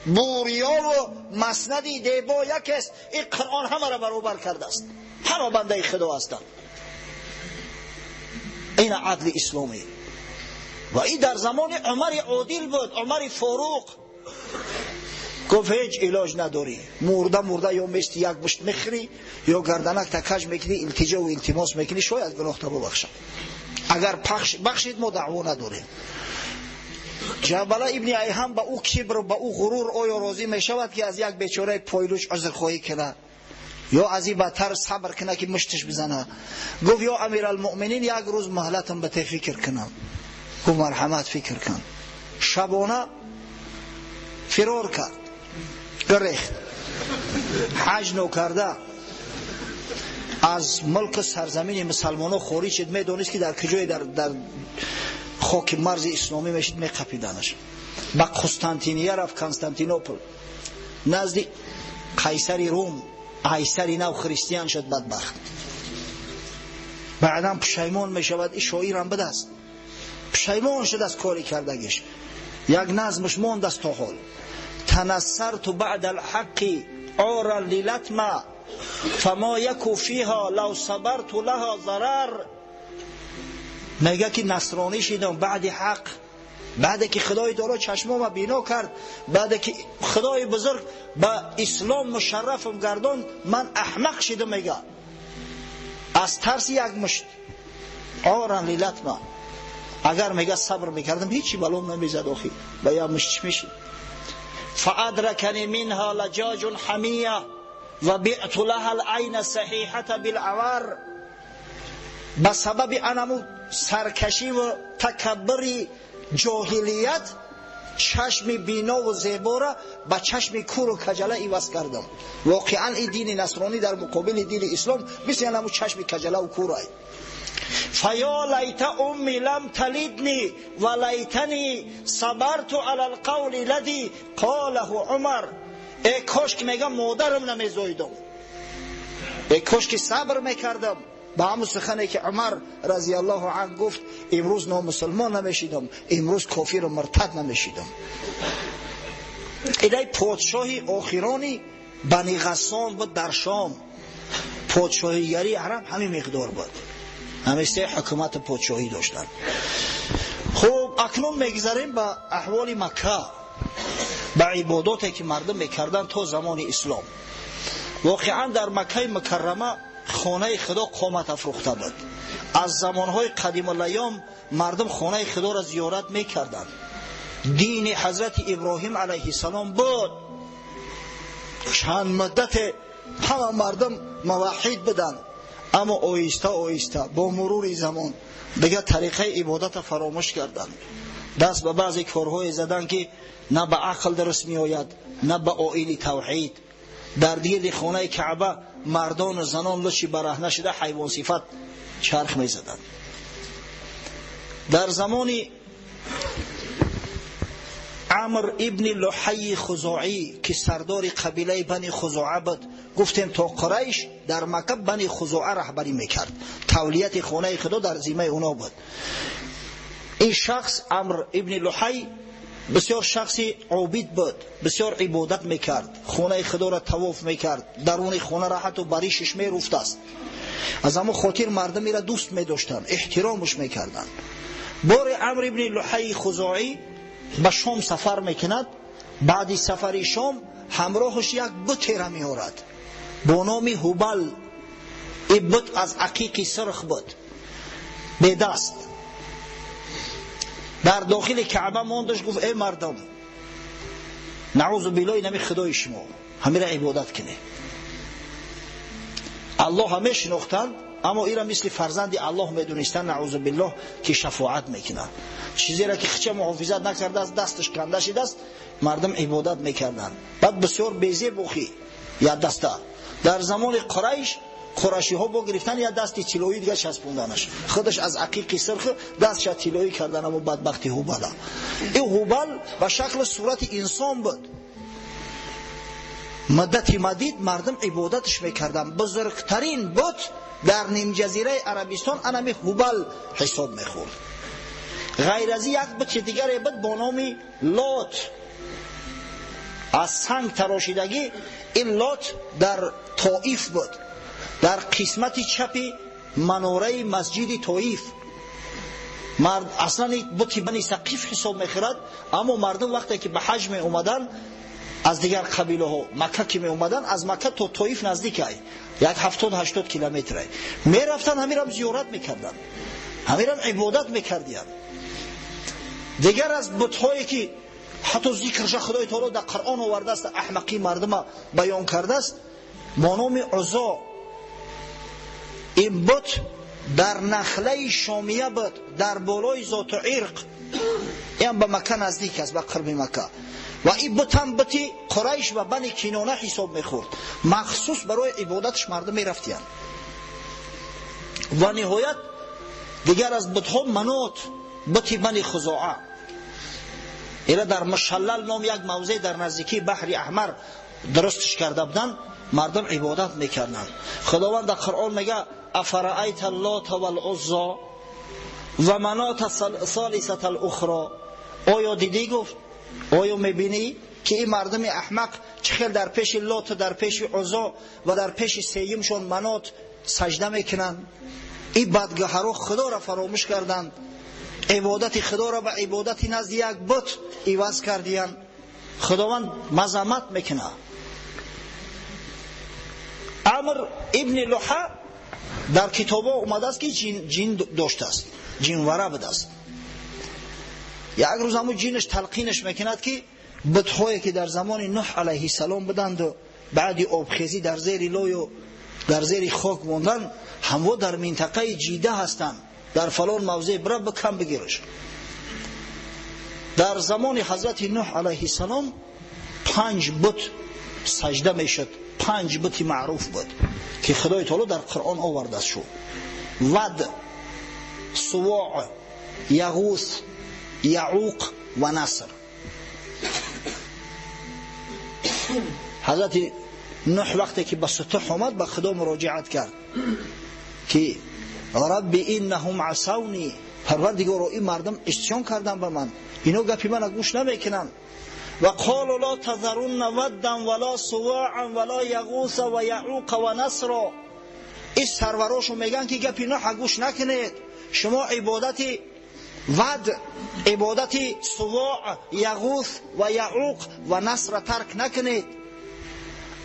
A: буриёву маснади дебо якест. Ин Қуръон ҳамаро баробар кардааст, ҳама бандаи Худо ҳастанд. Ин адли исломӣ. Ва ин дар замони Умари Одил буд, Умари Форуқ. Гуфт ҳеҷ илоҷ надорӣ, мурда мурда ё мести як мушт мехӯрӣ, ё гарданак такаж мекунӣ, илтиҷо ва илтимос мекунӣ, шояд гуноҳта бубахшад. Агар бахшид, мо даъво надорем. Ҷабала ибни Айҳам ба ӯ кибр, ба ӯ ғурур оё розӣ мешавад ки аз як бечораи пойлуч узрхоҳӣ кунад, ё аз ин бадтар сабр кунад ки мушташ бизанад? Гуфт ё амиралмуъминин, як рӯз муҳлатам ба те фикр кунам. Гуфт марҳамат, фикр кун. Шабона фирор кард, гирехт, ҳаҷ нокарда аз мулку сарзамини мусалмонҳо хориҷ шуд. Медонист ки дар куҷое дар хоки марзи исломӣ мешид, меқапиданаш. Ба Қустантиния рафт, Константинопол, назди қайсари Рум. Қайсари нав христиан шуд, бадбахт. Баъдан пушаймон мешавад, ин шоирам будааст, пушаймон шуд аз кори кардагиш. Як назмаш мондааст то ҳол: танассарту баъда алҳаққи оран лилатма фама яку фиҳа лав сабарту лаҳа зарар. Мега ки насронӣ шидам баъди ҳақ, баъде ки Худои таоло чашмома бино кард, баъде ки Худои бузург ба ислом мушаррафам гардон, ман аҳмақ шидам. Мега аз тарси як мушт оран лилатма, агар мега сабр мекардам, ҳечи балом намезад. Охи ба як мушт чӣ мешид? فأدركني منها لجاج حمية وبعت لها العين الصحيحة بالعوار. ба сабаби анаму саркашӣ ва такаббури ҷоҳилият чашми бинову зебора ба чашми куру каҷала иваз кардам. Воқеан ин дини насронӣ дар муқобили дини ислом мисли анаму чашми каҷалаву курай. فیا لیت امی لم تلدنی و لیتنی صبرت علی القول الذی قاله عمر. ای کاش که میگم مادرم نمیزاییدم، ای کاش که صبر میکردم ба ҳамун сухане ки Умар разиаллоҳу анҳу гуфт, имрӯз номусулмон намешидам, имрӯз кофиру муртад намешидам. Идай подшоҳи охирони Бани Ғассон буд дар Шом. Подшоҳигарии араб ҳамин миқдор буд, ҳамин се ҳукумати подшоҳӣ доштанд. Хуб, акнун мегузарем ба аҳволи Макка, ба ибодоте ки мардум мекарданд то замони ислом. Воқеан дар Маккаи Мукаррама хонаи Худо қомат афрӯхта буд. Аз замонҳои қадимулайём мардум хонаи Худоро зиёрат мекарданд. Дини ҳазрати Иброҳим алайҳиссалом буд. Чанд муддате ҳама мардум муваҳҳид буданд. Аммо оҳиста оҳиста бо мурури замон дигар тариқаи ибодатро фаромӯш карданд. Даст ба баъзе корҳое заданд, ки на ба ақл дуруст меояд, на ба оини тавҳид. Дар гирди хонаи Каъба мардону занон лучи бараҳна шуда ҳайвонсифат чарх мезаданд. Дар замони Амр ибни Луҳайи Хузоӣ, ки сардори қабилаи Бани Хузоа буд, гуфтем то Қурайш дар Макка Бани Хузоа раҳбарӣ мекард, тавлияти хонаи Худо дар зиммаи оно буд. Ин шахс Амр ибни Луҳай бисёр шахси обид буд, бисёр ибодат мекард, хонаи Худоро тавоф мекард, даруни хонаро ҳатто баришиш меруфтааст. Аз ҳамон хотир мардум ира дӯст медоштанд, эҳтиромаш мекарданд. Бори Амр ибни Луҳайи Хузоӣ ба Шом сафар мекунад. Баъди сафари Шом ҳамроҳаш як бутера меорад бо номи Ҳубал. Ин бут аз ақиқи сирх буд, бедаст. Дар дохили Каъба мондаш, гуфт: эй мардум, наъузу биллоҳ, инами худои шумо, ҳамира ибодат кунед. Аллоҳ мешинохтанд, аммо ира мисли фарзанди Аллоҳ медонистанд, наъузу биллоҳ, ки шафоат мекунад. Чизеро ки хича муҳофизат накардааст, дасташ канда шидааст, мардум ибодат мекарданд. Баъд бисёр безеб охи як даста. Дар замони Қурайш қурашиҳо бо гирифтан як дасти тиллоӣ дига часпонданаш, худаш аз ақиқи сирх дастша тиллоӣ кардан, амо бадбахти Ҳубала. Ин Ҳубал ба шакли сурати инсон буд. Муддати мадид мардум ибодатш мекарданд. Бузургтарин бут дар нимҷазираи Арабистон анами Ҳубал ҳисоб мехӯрд. Ғайр аз як бути дигаре буд бо номи Лот, аз санг тарошидагӣ. Ин Лот дар Тоиф буд, дар қисмати чапи манораи масҷиди Тоиф. Мард аслан бути Бани Сақиф ҳисоб мехӯрад, аммо мардум вақте ки ба ҳаҷ меомаданд аз дигар қабилаҳо, Макка ки меомаданд, аз Макка то Тоиф наздикай, як 70-80 километрай, мерафтанд, ҳамирам зиёрат мекарданд, ҳамирам ибодат мекардиянд. Дигар аз бутҳое ки ҳатто зикрша Худои Таоло дар Қуръон овардааст, аҳмақии мардума баён кардааст, бо номи Узо. Ин бут дар нахлаи Шомия буд, дар болои Зоту Ирқ. Ин ба Макка наздик аст, ба қурби Макка. Ва ин бут ҳам бути Қурайш ва Бани Кинона ҳисоб мехӯрд. Махсус барои ибодатш мардум мерафтиянд. Ва ниҳоят дигар аз бутҳо Манот, бути Бани Хузоа. Ира дар Мушаллал ном як мавзеъ дар наздикии баҳри Аҳмар дурустш карда буданд, мардум ибодат мекарданд. Худованд дар Қуръон мега: афараайта ллота валуззо ва манота солисата алухро. Оё дидӣ, гуфт, оё мебинӣ ки ин мардуми аҳмақ чӣ хел дар пеши Лот, дар пеши Узо ва дар пеши сеюмшон Манот сажда мекунанд? Ин бадгаҳаро Худоро фаромӯш карданд, ибодати Худоро ба ибодати назди як бут иваз кардиянд. Худованд мазаммат мекунад. Амр ибни Луҳа дар китобҳо омадааст, ки ҷин доштааст, ҷинвара будааст. Як рӯз ҳамун ҷинаш талқинаш мекунад, ки бутҳое ки дар замони Нуҳ алайҳиссалом буданду баъди обхезӣ дар зери лою дар зери хок монданд, ҳамво дар минтақаи Ҷида ҳастанд, дар фалон мавзеъ, бира бикам бигираш. Дар замони ҳазрати Нуҳ алайҳиссалом 5 бут сажда мешуд, 5 бути маъруф буд, ки Худои Таоло дар Қуръон овардааст шу: Вад, Сувоъ, Яғус, Яъуқ ва Наср. Ҳазрати Нуҳ вақте ки ба сутуҳ омад, ба Худо муроҷиат кард, ки рабби иннаҳум асавни, парвардигоро, ин мардум исён карданд ба ман, ино гапи мана гӯш намекунанд. Ва қолу ло тазарунна ваддан вало суваан вало яғуса ва яъуқа ва насро. Ин сарварошо мегӯянд, ки гапи Нуҳа гӯш накунед, шумо ибодати Вад, ибодати Сувоъ, Яғус ва Яъуқ ва Насра тарк накунед.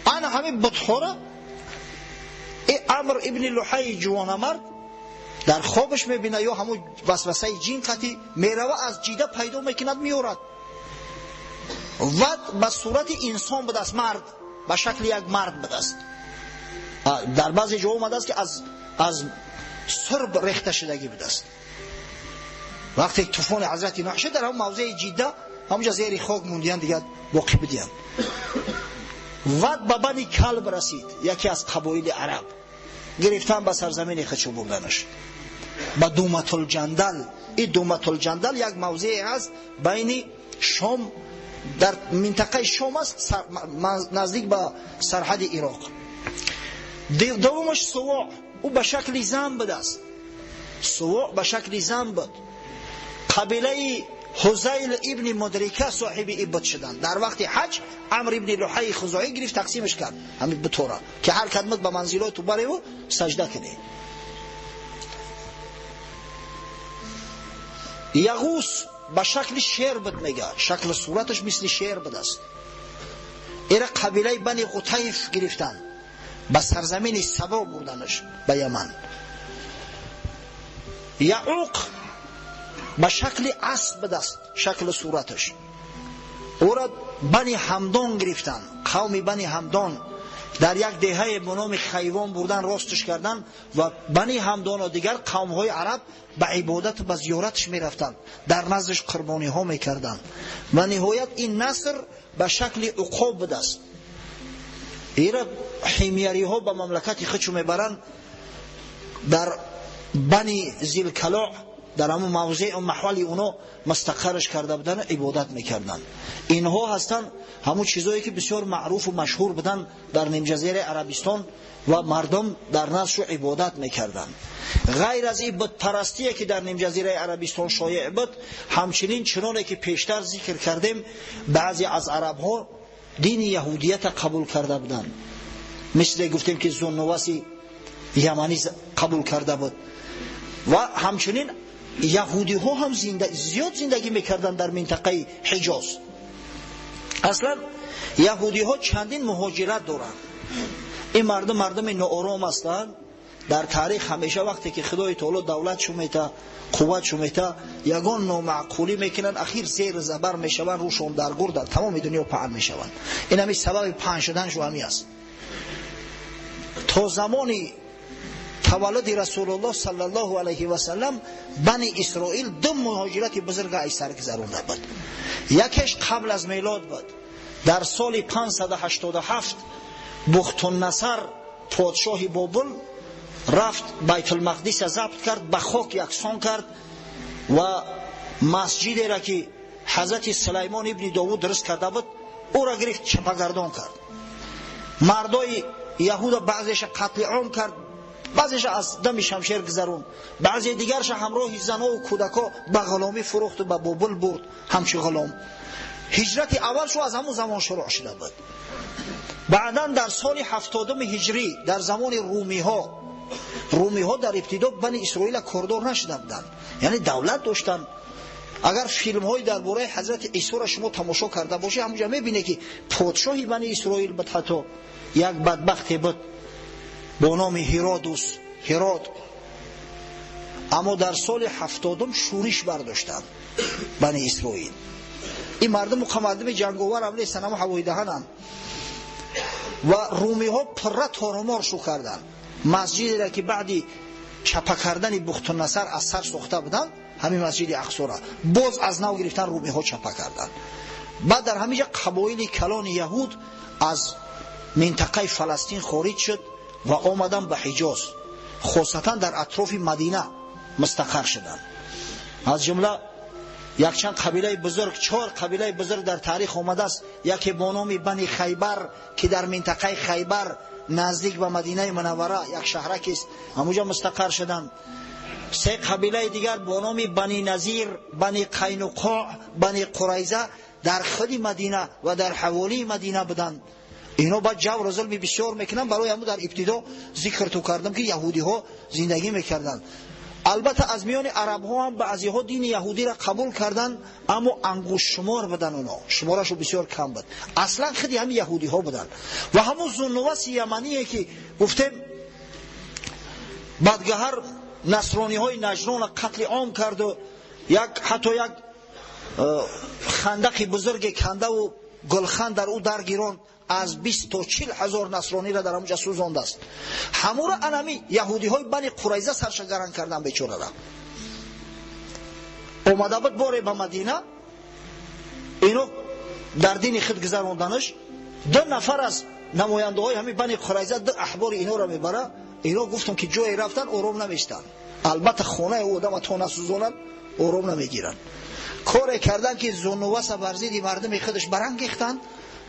A: Ана ҳамин бутҳоро ин Амр ибни Луҳайи ҷувонамард дар хобаш мебинад, ё ҳамун васвасаи ҷин қатӣ мерава, аз Ҷида пайдо мекунад, меорад. Вад ба сурати инсон будааст, мард ба шакли як мард будааст. Дар баъзе ҷо омадааст, ки аз از سرب ریخته شدگی بود است. وقتی طوفان حضرت نوح شد در هم موضع جده همونجا زیر خاک موندیان دیگه باقی بدیان. ود به بنی کلب رسید، یکی از قبایل عرب، گرفتن به سرزمین خودش بردنش به دومة الجندل. این دومة الجندل یک موضعی هست بین شام، در منطقه شام است، نزدیک به سرحد عراق. دومش سواع، او به شکل زن بود است. سواع به شکل زن بود. قبیله حذیل ابن مدرکه صاحب این بت شدن. در وقت حج عمرو ابن لحی خزاعی گرفت تقسیمش کرد همین بتورا که هر کدمت به منزلات تو بره و سجده کنه. یغوس به شکل شیر بود، میگه شکل صورتش مثل شیر بود است. ایره قبیله بنی قطیف گرفتن به سرزمین سبا بردنش به یمن. یعوق به شکل اسب بود است شکل صورتش، او را بنی همدان گرفتن، قوم بنی همدان در یک دهه به نام خیوان بردن راستش کردن و بنی همدان و دیگر قوم های عرب به عبادت و به زیارتش میرفتند، در نزدش قربانی ها میکردند و نهایت این نصر به شکل عقاب بود است. ایرا حمیری ها به مملکت خودشون میبرند در بنی ذی‌الکلاع، در همون موضع و محول اونا مستقرش کرده بودن و عبادت میکردن. اینها هستن همون چیزایی که بسیار معروف و مشهور بودن در نیمجزیره عربستان و مردم در نزدش عبادت میکردن. غیر از این بت پرستی که در نیمجزیره عربستان شایع بود، همچنین چنانه که پیشتر ذکر کردیم بعضی از عرب ها دین یهودیت قبول کرده بودن، مثل گفتیم که ذوالنواس یمنی قبول کرده بود و همچنین یهودی ها هم زیاد زندگی میکردن در منطقه حجاز. اصلا یهودی ها چندین مهاجرت دارند. این مردم ناآرام هستند. در تاریخ همیشه وقتی که خدای تعالی دولت شو میته، قوت شو میته، یگان نامعقولی میکنن، اخیر زیر زبر میشوند، روشون در گور در تمام دنیا پهن میشوند. این همی سبب پهن شدن شو همی است. تا زمانی تولد رسول الله صلی الله علیه و سلم بنی اسرائیل دو مهاجرت بزرگ از سر گذرانده بود. یکیش قبل از میلاد بود، در سال 587 بختالنصر پادشاه بابل رفت بیت المقدس ضبط کرد، به خاک یکسان کرد و مسجدی را که حضرت سلیمان ابن داوود درست کرده بود او را گرفت چپگردان کرد. مردای یهود بعضیش قتل عام کرد، بعضیش از دم شمشیر گذرون، بعضی دیگرش همراه زنها و کودکا به غلامی فروخت و به بابل برد همچه غلام. هجرت اول شو از همون زمان شروع شده بود. بعدا در سال 70 هجری در زمان رومی ها در ابتدا بنی اسرائیل کاردار نشده بودند، یعنی دولت داشتن. اگر فیلم های درباره حضرت عیسی را شما تماشا کرده باشی همونجا میبینه که پادشاهی بنی اسرائیل بود، حتی یک بدبختی بود با نام هیرودوس، هیرود. اما در سال 70 شورش برداشتند بنی اسرائیل. این مردم مردم جنگاور هم نیستن، اما هوای دهنن. و رومی ها پره تارمار شو کردن. مسجدی را که بعدی چپه کردن بختالنصر از سر ساخته بودن، همین مسجد اقصا را باز از نو گرفتن رومی ها چپه کردن. بعد در همینجا قبایل کلان یهود از منطقه فلسطین خارج شد و آمدن به حجاز، خاصتا در اطراف مدینه مستقر شدند. از جمله یکچند قبیله بزرگ، 4 قبیله بزرگ در تاریخ آمده است. یکی با نام بنی خیبر که در منطقه خیبر نزدیک به مدینه منوره یک شهرک است، همونجا مستقر شدند. 3 قبیله دیگر با نام بنی نظیر، بنی قینقاع، بنی قریظه در خود مدینه و در حوالی مدینه بودند. اینا با جور و ظلم بسیار میکنن. برای همون در ابتدا ذکر تو کردم که یهودی ها زندگی میکردن. البته از میان عرب ها هم بعضی ها دین یهودی را قبول کردن، اما انگشت شمار بودن، اونا شمارشو بسیار کم بود. اصلا خودی هم یهودی ها بودن. و همون ذوالنواس یمنیه که گفتیم بدگهر نصرانی های نجران قتل عام کرد و یک حتی یک خندق بزرگ کنده و گلخن در او درگیران Аз 20 то 40 ҳазор насрониро дар ҳамонҷа сӯзондааст. Ҳамуро анами яҳудиҳои Бани Қурайза сарша гаран кардан бечорара. Омада буд боре ба Мадина, ино дар дини худ гузаронданаш, ду нафар аз намояндаҳои ҳамин Бани Қурайза ду аҳбори инора мебара. Ино гуфтам ки ҷое рафтан ором намеистанд. Албатта хонаи ӯ одама то насӯзонанд ором намегиранд. Коре кардан ки Зунуваса бар зидди мардуми худаш барангехтанд,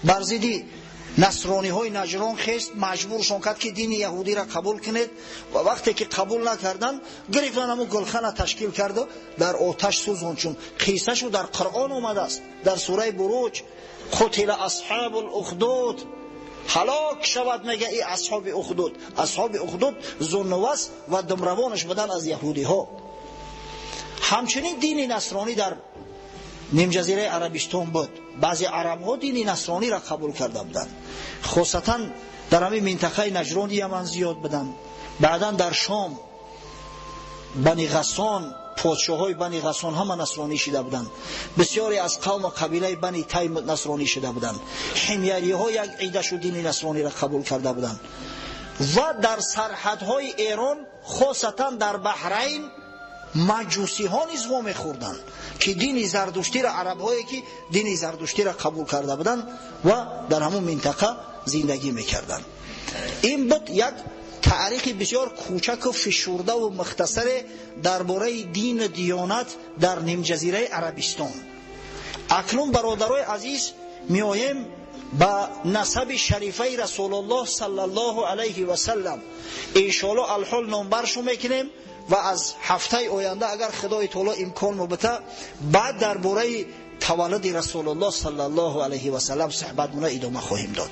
A: бар зидди насрониҳои Наҷрон хест, маҷбуршон кард ки дини яҳудиро қабул кунед ва вақте ки қабул накарданд, гирифтан ҳамун гулхана ташкил карду дар оташ сӯзон. Чун қиссашу дар Қуръон омадааст, дар сураи Буруҷ: қутила асҳобул ухдуд, ҳалок шавад мега и асҳоби ухдуд. Асҳоби ухдуд Зунувас ва думравонаш буданд аз яҳудиҳо. Ҳамчунин дини насронӣ дар нимҷазираи Арабистон буд. Баъзе арабҳо дини насрониро қабул карда буданд, хосатан дар ҳамин минтақаи Наҷрони Яман зиёд буданд. Баъдан дар Шом Бани Ғассон, подшоҳои Бани Ғассон ҳама насронӣ шида буданд. Бисёре аз қавму қабилаи Бани Тайм насронӣ шида буданд. Ҳимяриҳо як идашу дини насрониро қабул карда буданд. Ва дар сарҳадҳои Эрон, хосатан дар Баҳрайн, маҷусиҳо низ вомехӯрданд ки дини зардуштиро, арабҳое ки дини зардуштиро қабул карда буданд ва дар ҳамон минтақа зиндагӣ мекарданд. Ин буд як таърихи бисёр кӯчаку фишурдаву мухтасаре дар бораи дину диёнат дар нимҷазираи Арабистон. Акнун, бародарои азиз, меоем ба насаби шарифаи Расулуллоҳ саллаллоҳу алайҳи васаллам. Иншоаллоҳ алҳол номбаршу мекунем ва аз ҳафтаи оянда, агар Худои таоло имкон мубита, баъд дар бораи таваллуди Расулуллоҳ саллаллоҳу алайҳи васаллам суҳбатмона идома хоҳем дод.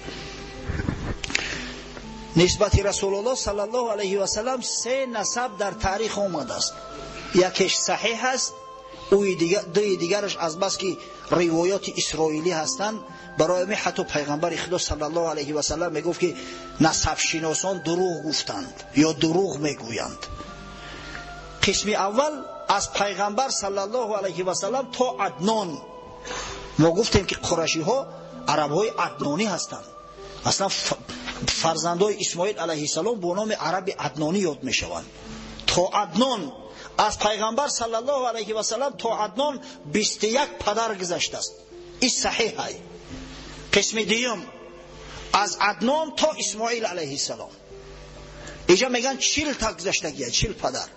A: Нисбати Расулуллоҳ саллаллоҳу алайҳи васаллам се насаб дар таърих омадааст. Якеш саҳиҳ аст, дуи дигараш аз бас ки ривоёти исроилӣ ҳастанд, барои ҳамин ҳатто пайғамбари Худо саллаллоҳу алайҳи васаллам мегуфт ки насабшиносон дурӯғ гуфтанд ё дурӯғ мегӯянд. Қисми аввал аз пайғамбар саллаллоҳу алайҳи васаллам то Аднон. Мо гуфтем ки қурашиҳо арабҳои аднонӣ ҳастанд. Аслан фарзандои Исмоил алайҳиссалом бо номи араби аднонӣ ёд мешаванд. То Аднон, аз пайғамбар саллаллоҳу алайҳи васаллам то Аднон 21 падар гузаштааст. Ин саҳиҳ. Қисми дуюм аз Аднон то Исмоил алайҳиссалом. Инҷа мегӯянд 40 та гузаштагия, 40 падар.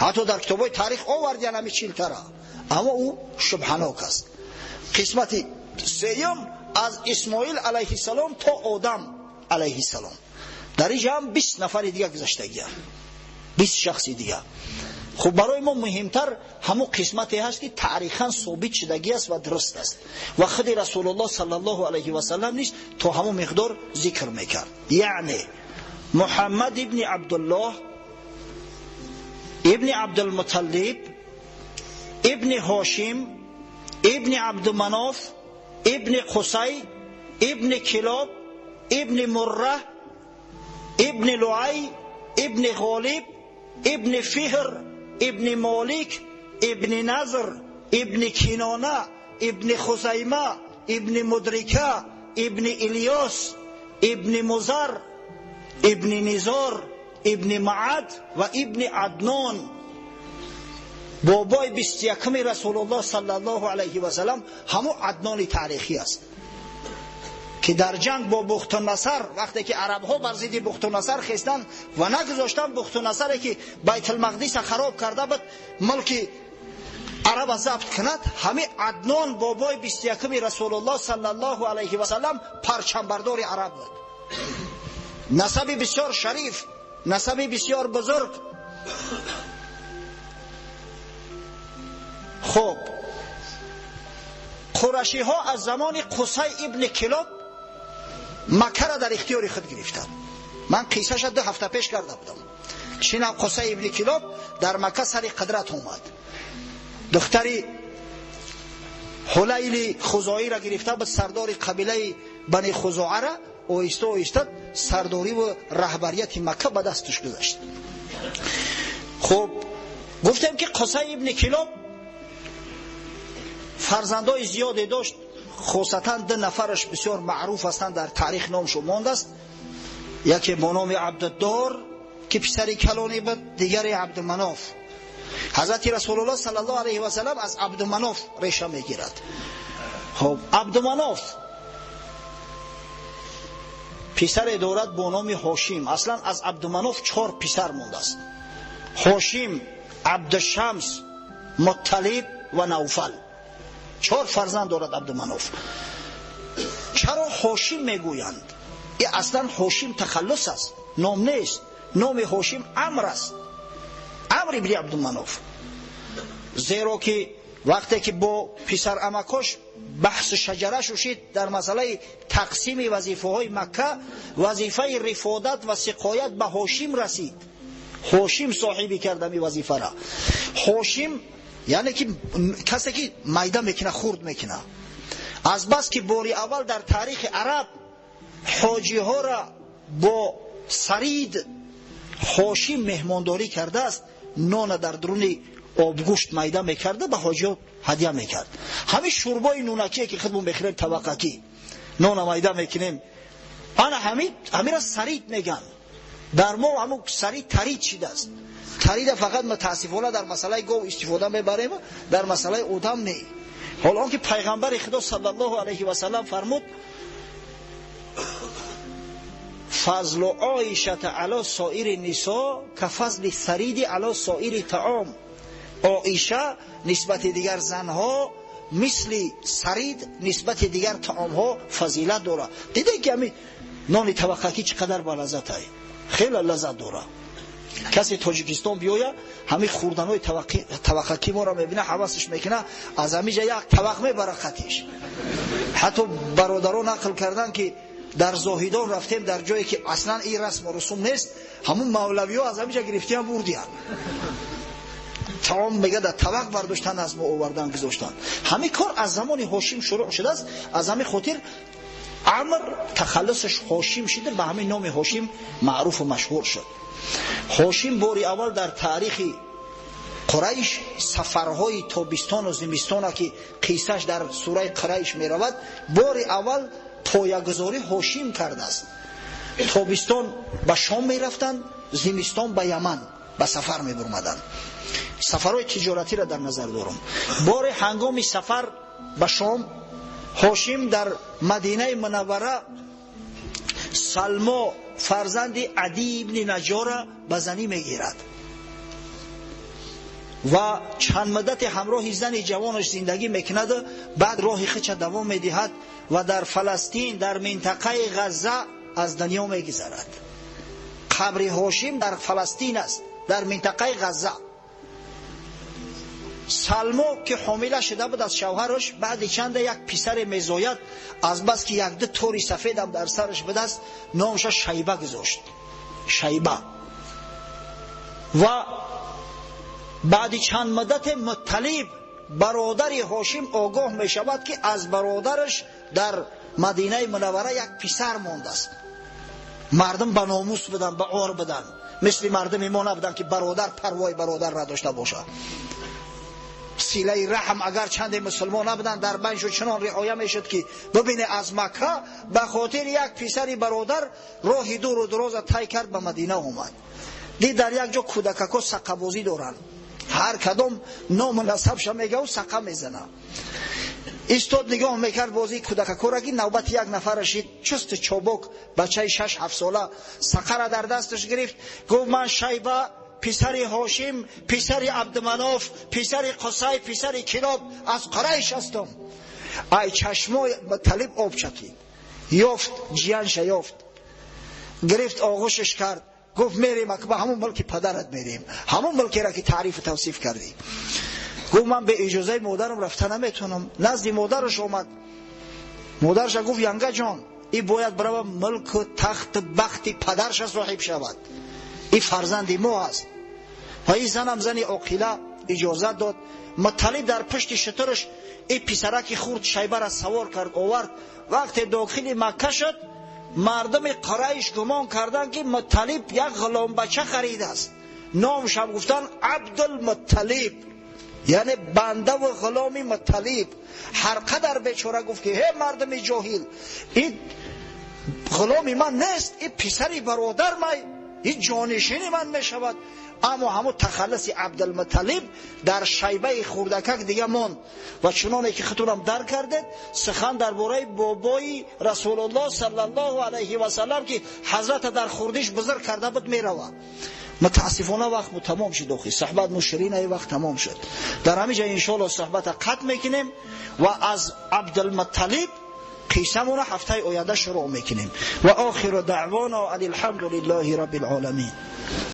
A: Ҳатто дар китобҳои таърих овардиян ҳами 40 тара, аммо ӯ шубҳанок аст. Қисмати сеюм аз Исмоил алайҳиссалом то Одам алайҳиссалом. Дар инҷа ҳам 20 нафари дига гузаштагия, 20 шахси дига. Хуб, барои мо муҳимтар ҳамон қисмате ҳаст ки таърихан собит шудагӣ аст ва дуруст аст ва худи Расулуллоҳ саллаллоҳу алайҳи васаллам низ то ҳамон миқдор зикр мекард. Яъне Муҳаммад ибни Абдуллоҳ ибни Абдулмуталлиб ибни Ҳошим ибни Абдуманоф ибни Қусай ибни Килоб ибни Мурра ибни Луай ибни Ғолиб ибни Фиҳр ибни Молик ибни Назр ибни Кинона ибни Хузайма ибни Мудрика ибни Илёс ибни Музар ибни Низор ибни Маад ва ибни Аднон. Бобои 21-ми Расулуллоҳ саллаллоҳу алайҳи васаллам ҳамон Аднони таърихӣ аст ки дар ҷанг бо Бухтунасар, вақте ки арабҳо бар зидди Бухтунасар хестанд ва нагузоштанд Бухтунасаре ки Байтулмақдиса хароб карда буд мулки араба забт кунад, ҳамин Аднон бобои 21-ми Расулуллоҳ саллаллоҳу алайҳи васаллам парчамбардори араб буд. Насаби бисёр шариф, насаби бисёр бузург. Хуб, қурашиҳо аз замони Қусай ибни Килоб Маккаро дар ихтиёри худ гирифтанд. Ман қиссаша 2 ҳафта пеш карда будам. Чинам Қусай ибни Килоб дар Макка сари қудрат омад. Духтари Ҳулайли Хузоиро гирифта буд, сардори қабилаи Бани Хузоара, оҳиста оҳиста сардориву раҳбарияти Макка ба дасташ гузашт. Хуб, гуфтем ки Қусай ибни Килоб фарзандои зиёде дошт. Хосатан ду нафараш бисёр маъруф ҳастанд, дар таърих номшон мондааст. Яке бо номи Абдуддор, ки писари калонӣ буд, дигаре Абдуманоф. Ҳазрати Расулуллоҳ саллаллоҳу алайҳи васаллам аз Абдуманоф реша мегирад. Хоб, Абдуманоф писаре дорад бо номи Ҳошим. Аслан аз Абдуманоф 4 писар мондааст: Ҳошим, Абдушамс, Мутталиб ва Навфал. 4 фарзанд дорад Абдуманоф. Чаро Ҳошим мегӯянд? И аслан Ҳошим тахаллус аст, ном нест. Номи Ҳошим Амр аст, Амр ибни Абдуманоф. Зеро ки вақте ки бо писарамакош баҳси шаҷара шушид дар масъалаи тақсими вазифаҳои Макка, вазифаи рифодат ва сиқоят ба Ҳошим расид. Ҳошим соҳибӣ кард ҳамин вазифара. Ҳошим яъне ки касе ки майда мекуна, хурд мекуна. Аз бас ки бори аввал дар таърихи араб ҳоҷиҳоро бо сарид Ҳошим меҳмондорӣ кардааст, нона дар дуруни обгӯшт майда мекарда, ба ҳоҷиҳо ҳадя мекард. Ҳамин шӯрбои нунакие ки худмон мехӯрем, таваққакӣ нона майда мекунем, ана ҳамира сарид меган. Дар мо ҳамун сарид тарид шидааст. Тарида фақат мутаассифона дар масъалаи гов истифода мебарем, дар масъалаи одам не. Ҳол он ки пайғамбари Худо саллаллоҳу алайҳи васаллам фармуд: фазлу оишата ало соири нисо ка фазли сариди ало соири таом. Оиша нисбати дигар занҳо мисли сарид нисбати дигар таомҳо фазилат дорад. Дидед ки ҳамин нони таваққакӣ чӣ қадар балаззат ай, хеле лаззат дорад. Касе Тоҷикистон биёя, ҳамин хӯрданои таваққакӣ моро мебина, ҳавасаш мекуна, аз ҳамин ҷа як тавақ мебара қатиш. Ҳатто бародарон нақл карданд ки дар Зоҳидон рафтем, дар ҷое ки аслан ин расму русум нест, ҳамун мавлавиҳо аз ҳамин ҷа гирифтиам бурдиянд. Таом мега дар тавақ бардоштан, аз мо овардан гузоштанд. Ҳамин кор аз замони Ҳошим шурӯъ шудааст. Аз ҳамин хотир Амр тахаллусаш Ҳошим шида, ба ҳамин номи Ҳошим маъруфу машҳур шуд. Ҳошим бори аввал дар таърихи Қурайш сафарҳои тобистону зимистона ки қиссаш дар сураи Қурайш меравад, бори аввал поягузорӣ Ҳошим кардааст. Тобистон ба Шом мерафтанд, зимистон ба Яман ба сафар мебурмаданд. Сафарҳои тиҷоратиро дар назар дорам. Бори ҳангоми сафар ба Шом Ҳошим дар Мадинаи Мунаввара Салмо фарзанди Адӣ ибни Наҷора ба занӣ мегирад ва чанд муддате ҳамроҳи зани ҷавонаш зиндагӣ мекунад. Баъд роҳи худша давом медиҳад ва дар Фаластин, дар минтақаи Ғазза аз дунё мегузарад. Қабри Ҳошим дар Фаластин аст, дар минтақаи Ғазза. Салмо ки ҳомила шуда буд аз шавҳараш, баъди чанде як писаре мезояд. Аз бас ки якду тори сафедам дар сараш будааст, номаша Шайба гузошт. Шайба. Ва баъди чанд муддате Мутталиб бародари Ҳошим огоҳ мешавад ки аз бародараш дар Мадинаи Мунаввара як писар мондааст. Мардум ба номус буданд, ба ор буданд, мисли мардуми мо набуданд ки бародар парвои бародар надошта бошад. Силаи раҳм агар чанде мусулмон набуданд, дар байншон чунон риоя мешуд ки бибине аз Макка ба хотири як писари бародар роҳи дуру дуроза тай кард, ба Мадина омад. Дид дар як ҷо кӯдакако сақабозӣ доранд, ҳар кадом ному насабша мегаву сақа мезана. Истод нигоҳ мекард бозии кӯдакакора ки навбати як нафар рашид. Чусту чобок бачаи 6-7 сола сақара дар дасташ гирифт, гуфт: ман Шайба писари Ҳошим, писари Абдуманоф, писари Қусай, писари Килоб аз Қурайш ҳастам. Ай чашмои Мутталиб об чакид, ёфт ҷиянша, ёфт, гирифт оғӯшаш кард, гуфт: мерем ба ҳамун мулки падарат, мерем ҳамун мулкеро ки таърифу тавсиф кардӣ. Гуфт: ман бе иҷозаи модарам рафта наметавонам. Назди модараш омад, модараша гуфт: янга ҷон, и бояд барава мулку тахту бахти падарша соҳиб шавад, и фарзанди мо аст. Ва ин занам зани оқила иҷозат дод. Мутталиб дар пушти шутураш и писараки хурд Шайбара савор кард, овард. Вақте дохили Макка шуд, мардуми Қурайш гумон карданд ки Мутталиб як ғуломбача харидааст. Номашам гуфтанд Абдулмутталиб. Яъне банда ва ғуломи Мутталиб. Ҳар қадар бечора гуфт, ки ҳе мардуми ҷоҳил, ин ғуломи ман нест, ин писари бародар май, ин ҷонишини ман мешавад. Аммо ҳамун тахаллуси Абдулмутталиб дар шайбаи хурдакак дига монд. Ва чуноне ки худтонам дарк кардед, сухан дар бораи бобои Расулуллоҳ саллаллоҳу алайҳи васаллам, ки ҳазрата дар хурдиш бузург карда буд, меравад. Мутаассифона, вақт тамом шуд. Охи, суҳбат муширина, вақт тамом шуд. Дар ҳамин ҷо, иншоалло, суҳбата қатъ мекунем ва аз Абдулмутталиб қиссамона ҳафтаи оянда шурӯъ мекунем. Ва охиру даъвона ан алҳамду лиллаҳи раббил оламин.